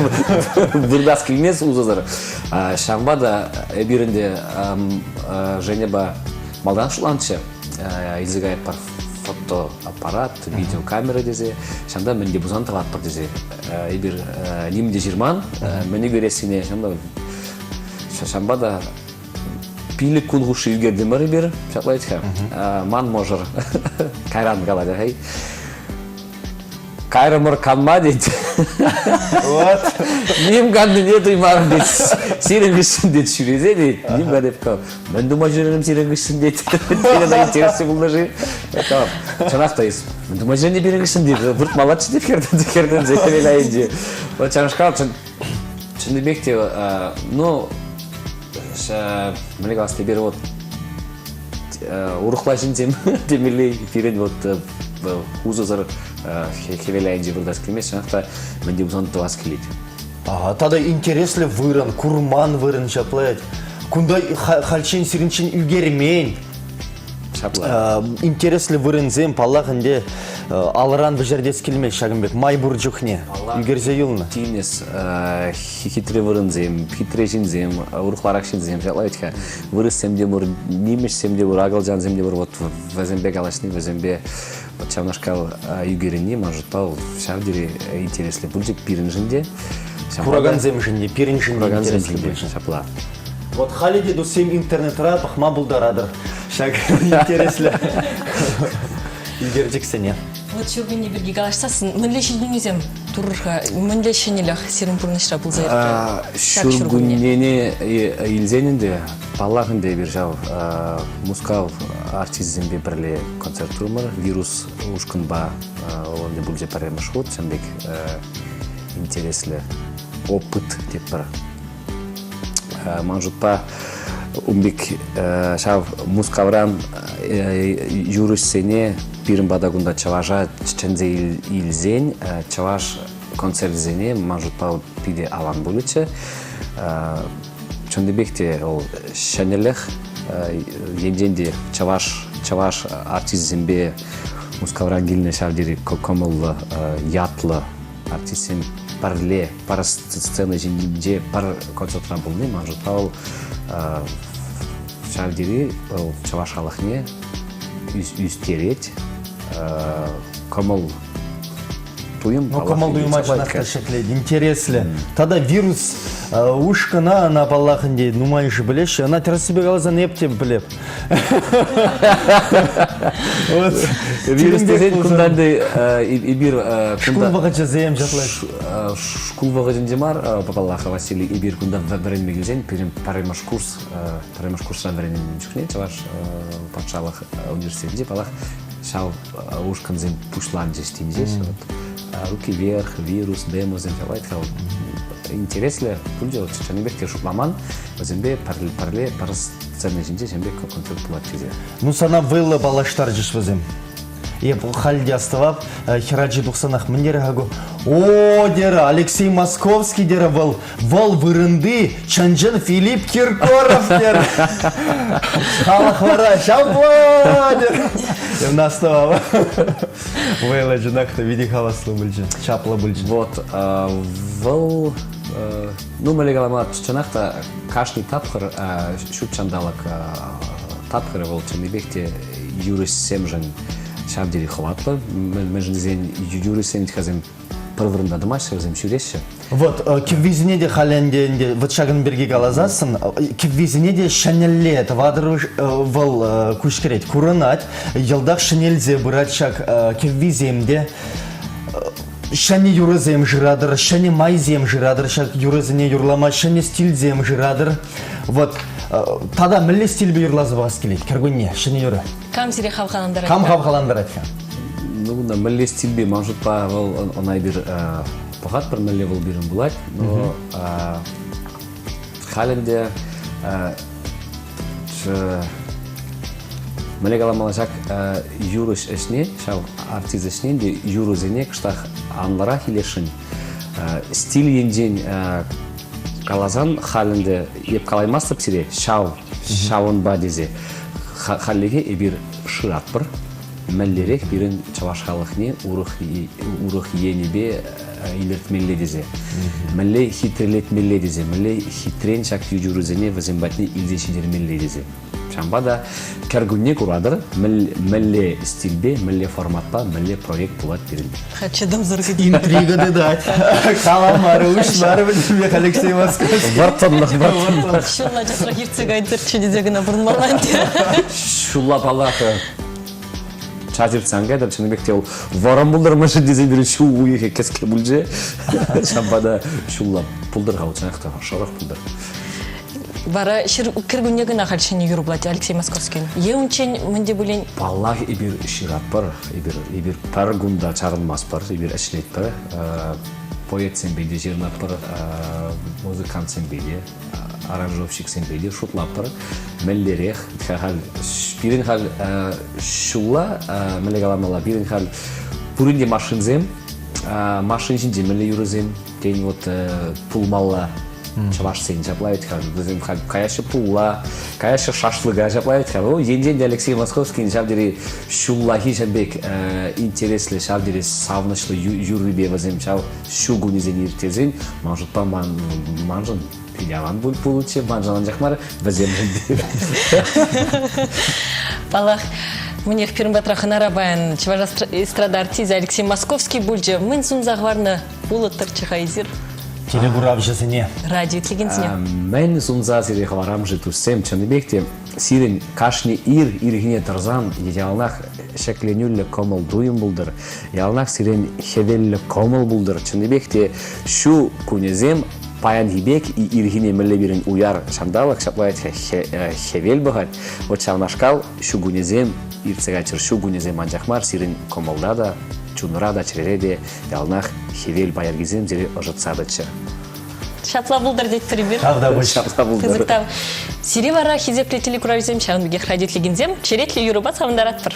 J: Выртас килмест усӑсӑр. Ҫавӑнпа та эпир ӗнтӗ Женьӑпа малтан шутланччӗ илсе каятпӑр фотоаппарат, видеокамера тесе, ҫавӑнта мӗн те пулсан тӑватпӑр тесе. Эпир ним те ҫырман, мӗн ӳкерессине ҫавӑнпа ҫавӑнпа та пилӗк кун хушши ӳкертӗмӗр эпир, ҫапла вӗт-ха. Ман мӑшӑр кайран калать, хӑй Кайрӑмӑр канма тет.
E: Вот.
J: Ним каннине туймарӑм тет. Сирӗн хыҫҫӑн тет ҫӳресе тет. Ним канеп Мӗн тума ҫӳрерӗм сирӗн хыҫҫӑн тет. Пирӗн интереслӗ пулнӑ-ши? Чӑнах та эс. Мӗн тума ҫӳренӗ пирӗн хыҫҫӑн тет. Выртмаллаччӗ тет хӗртӗнсе хӗртӗнсе хӗвел айӗнче. Вот ҫавнашкал чӑннипех те, ну, мӗнле калас эпир вот урӑхла ҫынсем темелле пирӗн вот усӑсӑр хӗвел айӗнче выртас килмест, ҫавах та мӗн те пулсан тӑвас килет.
E: Ага, тата интереслӗ вырӑн, курман вырӑн ҫапла. Кунта хальччен сирӗнчен ӳкермен.
J: Ҫапла.
E: Интереслӗ вырӑнсем, паллах ӗнтӗ, алӑран вӗҫертес килмест ҫакӑн пек май пур чухне. Ӳкерсе юлнӑ.
J: Тинӗс, хитре вырӑнсем, хитре ҫынсем, урӑхларах ҫынсем ҫапла вӗт-ха. Вырӑссем те пур, нимӗҫсем те пур, акӑлчансем те пур. Вот вӗсемпе калаҫни, вӗсемпе вот ҫавнашкал ӳкерӗнни, ман шутпа, ҫав тери интереслӗ пулчӗ пирӗншӗн те.
E: Куракансемшӗн те, пирӗншӗн те интереслӗ пулчӗ.
J: Ҫапла.
E: Вот халӗ те туссем интернетра пӑхма пултаратӑр ҫак интереслӗ ӳкерчӗксене.
D: Вот ҫуркунне пирки калаҫсассӑн мӗнле ҫитӗнӳсем турӑр-ха, мӗнле ҫӗнӗлӗх сирӗн пурнӑҫра пулса иртрӗ?
J: Ҫуркуннене илсен ӗнтӗ, паллах ӗнтӗ эпир ҫав Мускав артисчӗсемпе пӗрле концерт турӑмӑр. Вирус ушкӑнпа вӑл ӗнтӗ пулчӗ пӗрремӗш хут, ҫавӑн пек интереслӗ опыт тетпӗр. Ман шутпа, ун пек ҫав Мускавран юрӑҫсене пирӗн пата кунта чӑваша чӗнсе илсен чӑваш концерчӗсене ман шутпа питӗ аван пулӗччӗ. Чӑннипех те вӑл ҫӗнӗлӗх енчен те чӑваш чӑваш артисчӗсемпе Мускавран килнӗ ҫав тери кӑмӑллӑ ятлӑ артистсем пӗрле пӗр сцена ҫинче пӗр концертра пулни ман шутпа вӑл ҫав тери вӑл чӑваш халӑхне ӳстерет, кӑмӑл туйӑм.
E: Ну, кӑмӑл туйӑма чӑнах та ҫӗклет, интереслӗ. Тата вирус ушкӑна ӑна паллах ӗнтӗ нумайӑшӗ пӗлеҫҫӗ. Ӑна тӗрӗссипе каласан эп те пӗлеп.
J: Вирус тесен кунтан эпир
E: шкул вӑхӑчӗсем ҫапла.
J: Шкул вӑхӑтӗнче мар, паллах, Василий, эпир кунта вӗренме килсен пирӗн пӗрремӗш курс, пӗрремӗш курсра вӗреннӗ чухне Чӑваш патшалӑх университетӗнче, паллах, ҫав ушкӑнсем пуҫланчӗҫ тин ҫеҫ. Руки вверх, вирус, демосем ҫапла интереслӗ пулчӗ, вот чӑннипех те шутламан. Вӗсемпе пӗрле пӗр сцена ҫинче ҫемье концерт пулать тесе.
E: Ну, сана вӑйлӑ паллаштарчӗҫ вӗсем. Эп халь те астӑвап, хӗрачи тухсанах мӗн терӗ-ха ку? О, терӗ, Алексей Московский терӗ вӑл. Вӑл вырӑнти чӑн-чӑн Филипп Киркоров терӗ. Халӑх вара ҫапла терӗ. Эп астӑвап. Вӑйлӑ чӑнах та питӗ хаваслӑ пулчӗ, чаплӑ пулчӗ.
J: Вот, вӑл, ну, мӗнле калама, чӑнах та кашни тапхӑр ҫут ҫанталӑк тапхӑрӗ вӑл чӑннипех те юрӑҫсемшӗн ҫав тери хӑватлӑ. Мӗншӗн тесен юрӑҫсем вӗт-хасем пӗр вырӑнта тӑмаҫҫӗ, вӗсем ҫӳреҫҫӗ.
E: Вот кӗввисене те халӗ ӗнтӗ вот ҫакӑн пирки каласассӑн кӗввисене те ҫӗнӗлле тӑватӑр вӑл куҫкӗрет курӑнать. Йӑлтах ҫӗнелсе пырать ҫак кӗввисем те. Ҫӗнӗ юрӑсем шыратӑр, ҫӗнӗ майсем шыратӑр ҫак юрӑсене юрлама, ҫӗнӗ стильсем шыратӑр. Вот тата мӗнле стильпе юрласа пӑхас килет кӗркунне ҫӗнӗ юрӑ?
D: Кам сире хавхалантарать?
E: Кам хавхалантарать-ха?
J: Ну, кунта мӗнле стильпе ман шутпа вӑл ӑна эпир пӑхатпӑр, мӗнле вӑл пирӗн пулать. Но халь ӗнтӗ мӗнле каламалла ҫак юрӑҫ ӗҫне, ҫав артист ӗҫне ӗнтӗ юрӑсене кӑштах анлӑрах илесшӗн. Стиль енчен каласан халь ӗнтӗ эп калаймастӑп сире ҫав ҫавӑнпа тесе. Хальлӗхе эпир шыратпӑр. Мӗнлерех пирӗн чӑваш халӑхне урӑх урӑх енӗпе илӗртмелле тесе, мӗнле хитрелетмелле тесе, мӗнле хитрен ҫак юрӑсене вӗсем патне илсе ҫитермелле тесе. Ҫавӑнпа та кӗркунне куратӑр, мӗнле стильпе, мӗнле форматпа, мӗнле проект пулать пирӗн.
D: Чӑтӑмсӑр
E: Интрига тытать. Каламарӗ, уҫмарӗ пӗтӗмпех Алексей Московский.
J: Вӑрттӑнлӑх, вӑрттӑнлӑх.
D: Ҫулла часрах иртсе кайтӑрччӗ тесе кӑна пурӑнмалла ӗнтӗ.
J: Ҫулла паллах час иртсе ан кайтӑр, чӑннипех те вӑл вӑрӑм пултӑр мӗншӗн тесен пирӗн ҫу уйӑхӗ кӗске пулчӗ. Ҫавӑнпа та ҫулла пултӑр-ха вӑл чӑнах та шӑрӑх пултӑр.
D: Вара кӗркунне кӑна халь ҫӗнӗ юрӑ пулать Алексей Московскин. Е унччен мӗн те пулин?
J: Паллах, эпир ҫыратпӑр, эпир пӗр кун та чарӑнмастпӑр, эпир ӗҫлетпӗр. Поэтсемпе те ҫырӑнатпӑр, музыкантсемпе те, аранжировщиксемпе те шутлатпӑр. Мӗнлерех халь пирӗн халь ҫулла, мӗнле каламалла, пирӗн халь пурин те машинсем, машин ҫинче мӗнле юрӑсем, тен, вот пулмалла чӑвашсен ҫапла вӗт-ха, вӗсем халь каяҫҫӗ пулла, каяҫҫӗ шашлыка ҫапла вӗт-ха. Ну, енчен те Алексей Московскин ҫав тери ҫуллахи ҫав пек интереслӗ, ҫав тери савӑнӑҫлӑ юррипе вӗсем ҫав ҫу кунӗсене ирттерсен, ман шутпа, маншӑн питӗ аван пулӗччӗ, маншӑн анчах мар, вӗсемшӗн те.
D: Паллах, мӗнех пирӗн патра хӑнара паян чӑваш эстрада артисчӗ Алексей Московский пулчӗ. Мӗн сунса хӑварнӑ пулӑттӑрччӗ-ха эсир?
E: Телекуравҫӑсене.
D: Радио итлекенсене.
J: Мӗн сунса сире хӑварам-ши, туссем, чӑннипех те сирӗн кашни ир ирхине тӑрсан яланах ҫӗкленӳллӗ кӑмӑл-туйӑм пултӑр, яланах сирӗн хӗвеллӗ кӑмӑл пултӑр. Чӑннипех те ҫу кунӗсем паянхи пек ирхине мӗнле пирӗн уяр ҫанталӑк ҫапла хӗвел пӑхать. Вот ҫавнашкал ҫу кунӗсем иртсе кайччӑр. Ҫу кунӗсем анчах мар, сирӗн кӑмӑлта та, чунра та, чӗрере те яланах хӗвел пайӑркисем сире ӑшӑтса тӑччӑр.
D: Ҫапла пултӑр тетпӗр эпир.
E: Тавтапуҫ.
J: Ҫапла пултӑр.
D: Пысӑк тав. Сире вара хисеплӗ телекуравҫӑсем, ҫавӑн пекех радиотлекенсем черетлӗ юрӑпа савӑнтаратпӑр.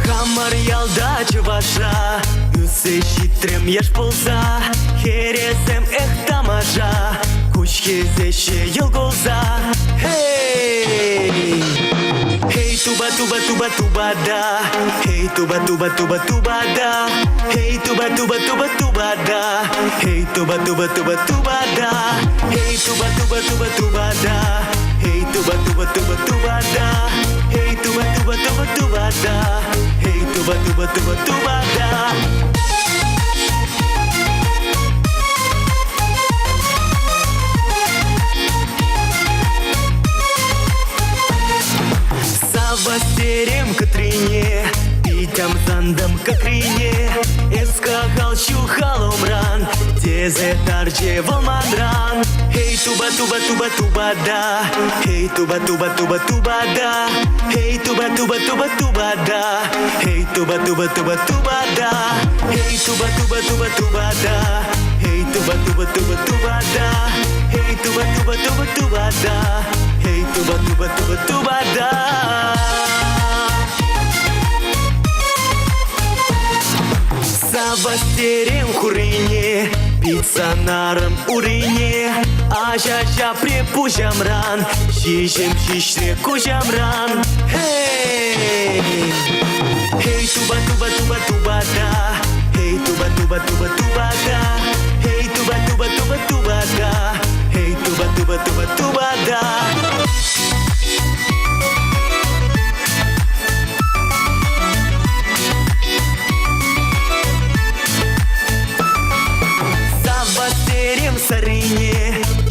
F: Хамӑр ялта чӑваша ӳссе ҫитрӗм яш пулса. Хӗресем эх тамаша, куҫ хӗсеҫҫӗ йӑл кулса. Хей! Хей, туба, туба, туба, туба да. Хей, туба, туба, туба, туба да. Хей, туба, туба, туба, туба да. Хей, туба, туба, туба, туба да. Хей, туба, туба, туба, туба да. Хей, туба, туба, туба, туба да. Хей, туба, туба, туба, туба да. Хей, туба, туба, туба, туба да. Савастерем кӑтрине, питям сантӑм кӑкрине, эс кахал ҫухалӑмран. Тесе тарчӗ вӑл манран. Эй, туба, туба, туба, туба да. Эй, туба, туба, туба, туба да. Эй, туба, туба, туба, туба да. Эй, туба, туба, туба, туба да. Эй, туба, туба, туба, туба да. Эй, туба, туба, туба, туба да. Эй, туба, туба, туба, туба да. Эй, туба, туба, туба, туба да. Савастерен хурине, пицца нарым урине, Аҫа ҫапрӗ пуҫамран, ҫиҫӗм ҫиҫрӗ куҫамран. Эй! Эй, туба, туба, туба, туба да. Эй, туба, туба, туба, туба да. Эй, туба, туба, туба, туба да. Эй, туба, туба, туба, туба да. Саввастерем саррине,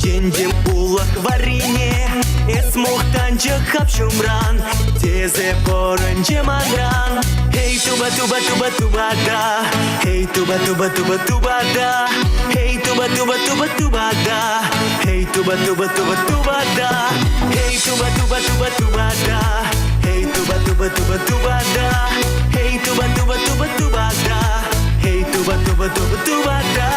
F: Чӗнтӗм улӑх варрине. Эс мухтанчӑк хапҫумран, Тесе пӑрӑнчӗ манран. Эй, туба, туба, туба, туба да. Эй, туба, туба, туба, туба да. Эй, туба, туба, туба, туба да. Эй, туба, туба, туба, туба да. Эй, туба, туба, туба, туба да. Эй, туба, туба, туба, туба да. Эй, туба, туба, туба, туба да. Эй, туба, туба, туба, туба да.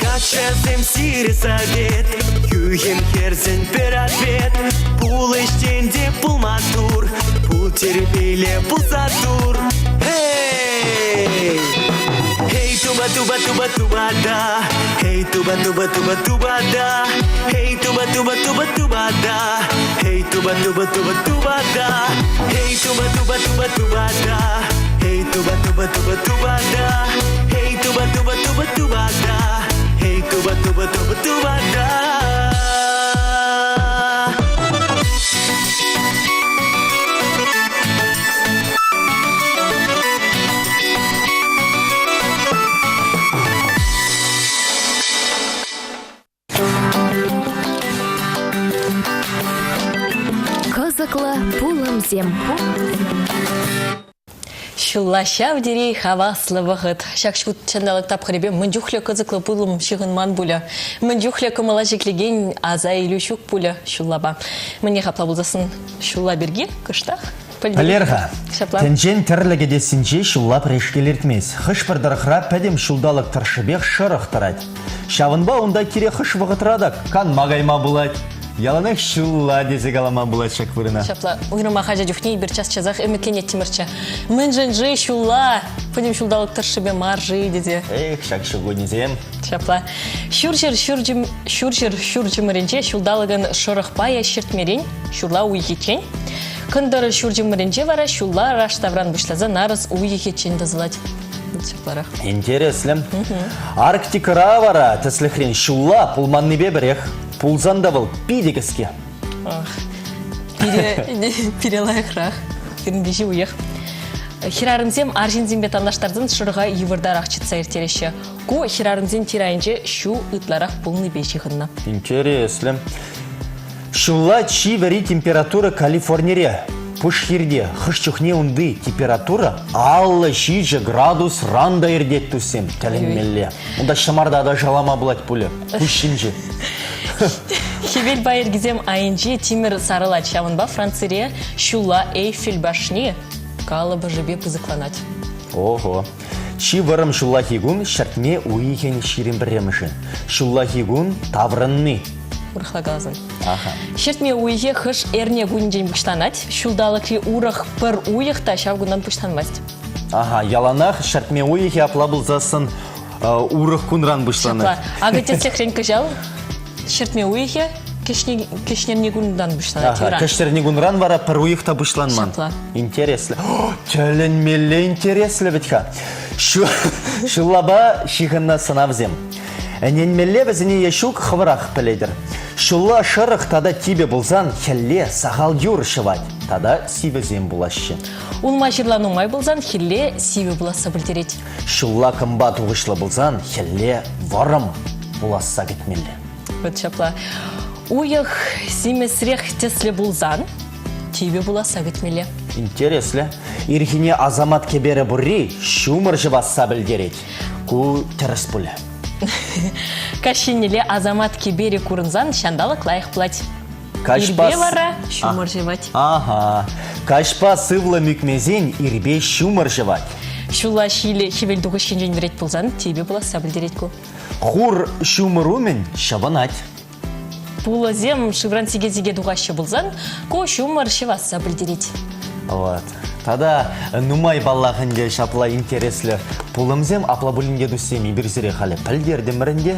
F: Каччӑсем сире совет, хӳхӗм хӗрсен пӗр ответ. Пул ӗҫчен те пул маттур, пул тирпейлӗ пулса тур. Эй! Эй, туба, туба, туба, туба да. Эй, туба, туба, туба, туба да. Эй, туба, туба, туба, туба да. Эй, туба, туба, туба, туба да. Эй, туба, туба, туба, туба да. Эй, туба, туба, туба, туба да. Эй, туба, туба, туба, туба да. Эй, туба, туба, туба, туба да.
C: Кӑсӑклӑ пулӑмсем.
D: Ҫулла ҫав тери хаваслӑ вӑхӑт. Ҫак ҫут ҫанталӑк тапхӑрӗпе мӗн чухлӗ кӑсӑклӑ пулӑм ҫыхӑнман пулӗ. Мӗн чухлӗ кӑмӑла ҫӗклекен аса илӳ ҫук пулӗ ҫуллапа. Мӗнех апла пулсассӑн ҫулла пирки кӑштах
E: Пӗлер-ха,
D: Ҫапла.
E: тӗнчен тӗрлӗ кӗтессинче ҫулла пӗрешкел иртмест. Хӑш-пӗр тӑрӑхра пӗтӗм ҫулталӑк тӑршшӗпех шӑрӑх тӑрать. Ҫавӑнпа унта кирек хӑш вӑхӑтра та канма кайма пулать. Яланах ҫулла тесе калама пулать ҫак вырӑна.
D: Ҫапла, уйрӑмах ача чухне эпир час-часах ӗмӗтленеттӗмӗрччӗ. Мӗншӗн-ши ҫулла пӗтӗм ҫулталӑк тӑршшӗпе мар-ши тесе.
E: Эх, ҫак ҫуркуннесем.
D: Ҫапла. Ҫурҫӗр ҫурчӗ ҫурҫӗр ҫурчӗмӗрӗнче ҫулталӑкӑн шӑрӑх пайӗ ҫӗртмерен ҫурла уйӑхӗччен. Кӑнтӑр ҫурчӗмӗрӗнче вара ҫулла раштавран пуҫласа нарӑс уйӑхӗччен тӑсӑлать. Ҫапларах.
E: Интереслӗ. Арктикӑра вара, тӗслӗхрен, ҫулла пулманнипе пӗрех. Пулсан та вӑл питӗ кӗске.
D: Ах, пире, пире лайӑхрах. Пирӗн виҫи уйӑх. Хӗрарӑмсем арҫынсемпе танлаштарсан шӑрӑха йывӑртарах чӑтса ирттереҫҫӗ. Ку хӗрарӑмсен тирайӗнче ҫу ытларах пулнипе ҫыхӑннӑ.
E: Интереслӗ. Ҫулла чи вӗри температура Калифорнире. Пушхирте хӑш чухне унти температура 57 градусран та иртет туссем. Тӗлӗнмелле. Унта ҫӑмарта та шалама пулать пулӗ. Пуҫ ҫинче.
D: Хӗвел пайӑркисем айӗнче тимӗр сарӑлать. Ҫавӑнпа Францире ҫулла Эйфель башни калӑпӑшӗпе пысӑкланать.
E: Ого. Чи вӑрӑм ҫуллахи кун ҫӗртме уйӑхӗн 21-мӗшӗ. Ҫуллахи кун таврӑнни.
D: Урӑхла каласан.
E: Аха.
D: Ҫӗртме уйӑхӗ хӑш эрне кунӗнчен пуҫланать. Ҫулталӑкри урӑх пӗр уйӑх та ҫав кунтан пуҫланмасть.
E: Аха, яланах ҫӗртме уйӑхӗ апла пулсассӑн урӑх кунран пуҫланать.
D: Ҫапла. Акӑ тӗслӗхрен кӑҫал ҫӗртме уйӑхӗ кӗҫнерни кунтан пуҫланать.
E: Ага, кӗҫнерни кунран вара пӗр уйӑх та пуҫланман.
D: Ҫапла.
E: Интереслӗ. Тӗлӗнмелле интереслӗ вӗт-ха. Ҫуллапа ҫыхӑннӑ сӑнавсем. Ӗненмелле вӗсене е ҫук хӑвӑрах пӗлетӗр. Ҫулла шӑрӑх тата типӗ пулсан хӗлле сахал юр ҫӑвать тата сивӗсем пулаҫҫӗ.
D: Улма-ҫырла нумай пулсан хӗлле сивӗ пуласса пӗлтерет.
E: Ҫулла кӑмпа тухӑҫлӑ пулсан хӗлле вӑрӑм пуласса кӗтмелле.
D: Вот ҫапла. Уйӑх симӗсрех тӗслӗ пулсан типӗ пуласса кӗтмелле.
E: Интереслӗ. Ирхине асамат кӗперӗ пурри ҫумӑр ҫӑвасса пӗлтерет. Ку тӗрӗс пулӗ.
D: Каҫхинеле асамат кӗперӗ курӑнсан ҫанталӑк лайӑх пулать. Ирпе вара ҫумӑр ҫӑвать.
E: Ага. Каҫпа сывлӑм ӳкмесен ирпе ҫумӑр ҫӑвать.
D: Ҫулла ҫилӗ хӗвел тухӑҫ енчен вӗрет пулсан типӗ пуласса пӗлтерет ку.
E: Хур ҫумӑр умӗн ҫӑвӑнать.
D: Пулӑсем шывран сике-сике тухаҫҫӗ пулсан, ку ҫумӑр ҫӑвасса пӗлтерет.
E: Вот. Тата нумай паллах ӗнтӗ ҫапла интереслӗ пулӑмсем, апла пулин те туссем эпир сире халӗ пӗлтертӗмӗр ӗнтӗ.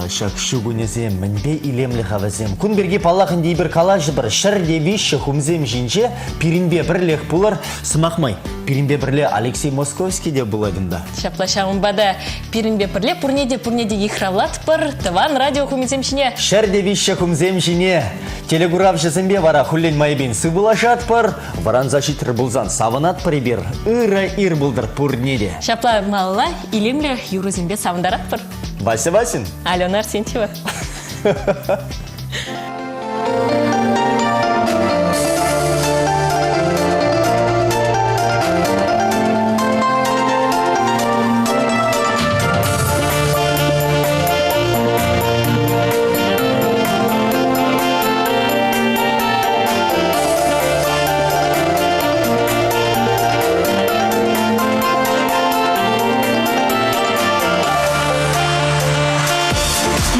E: Ҫак ҫу кунӗсем мӗнпе илемлӗ-ха вӗсем. Кун пирки паллах ӗнтӗ эпир калаҫӑпӑр. Ҫӗрте виҫҫӗ хумсем ҫинче пирӗнпе пӗрлех пулӑр. Сӑмах май, пирӗнпе пӗрле Алексей Московский те пулать унта.
D: Ҫапла ҫавӑнпа та пирӗнпе пӗрле пурне те пурне те йыхравлатпӑр тӑван радио хумӗсем ҫине.
E: Ҫӗрте виҫҫӗ хумсем ҫине телекуравҫӑсемпе вара хуллен майӗпен сывпуллашатпӑр. Вӑранса ҫитрӗр пулсан савӑнатпӑр эпир. Ырӑ ир пултӑр пурне те.
D: Ҫапла малалла илемлӗ юрӑсемпе савӑнтаратпӑр.
E: Вася Васин.
D: Алена Арсентьева.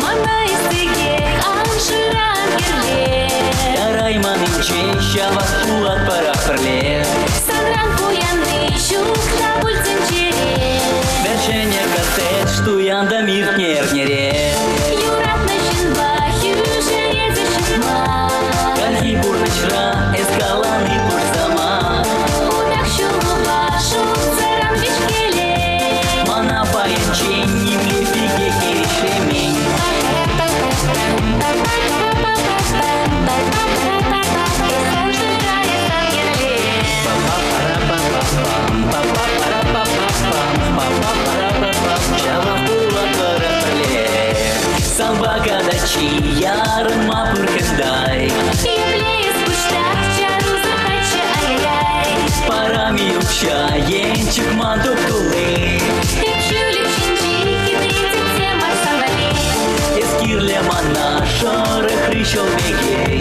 B: Мана истекех ан шыран кӗрле.
F: Ярайманинчен ҫавах пулатпӑрах пӗрле.
B: Санран пуянни ҫук та пуль тӗнчере.
F: Вӗр-ҫӗнӗ коттедж туянтӑм иртнӗ эрнере.
B: Юратнӑ ҫынпа хӳшӗресе ҫыхма.
F: Хальхи пурнӑҫра эс калани пур самант.
B: Хутах ҫулӑмпа шутсӑран виҫкеле.
F: Мана паянччен нимле пике хирӗҫлемен. Ҫавах пулатпӑр пӗрле. Санпа катаччи ярӑнма пырхӑнтай.
B: Епле эс пуҫтах чарусӑр каччӑ, ай-яй-яй.
F: Парам-и укҫа, енчӗк ман туп-тулли.
B: Эп ҫӳлӗк ҫинчи хитре тетте мар сан валли.
F: Эс кирлӗ мана шӑрӑхри ҫӑл пекех.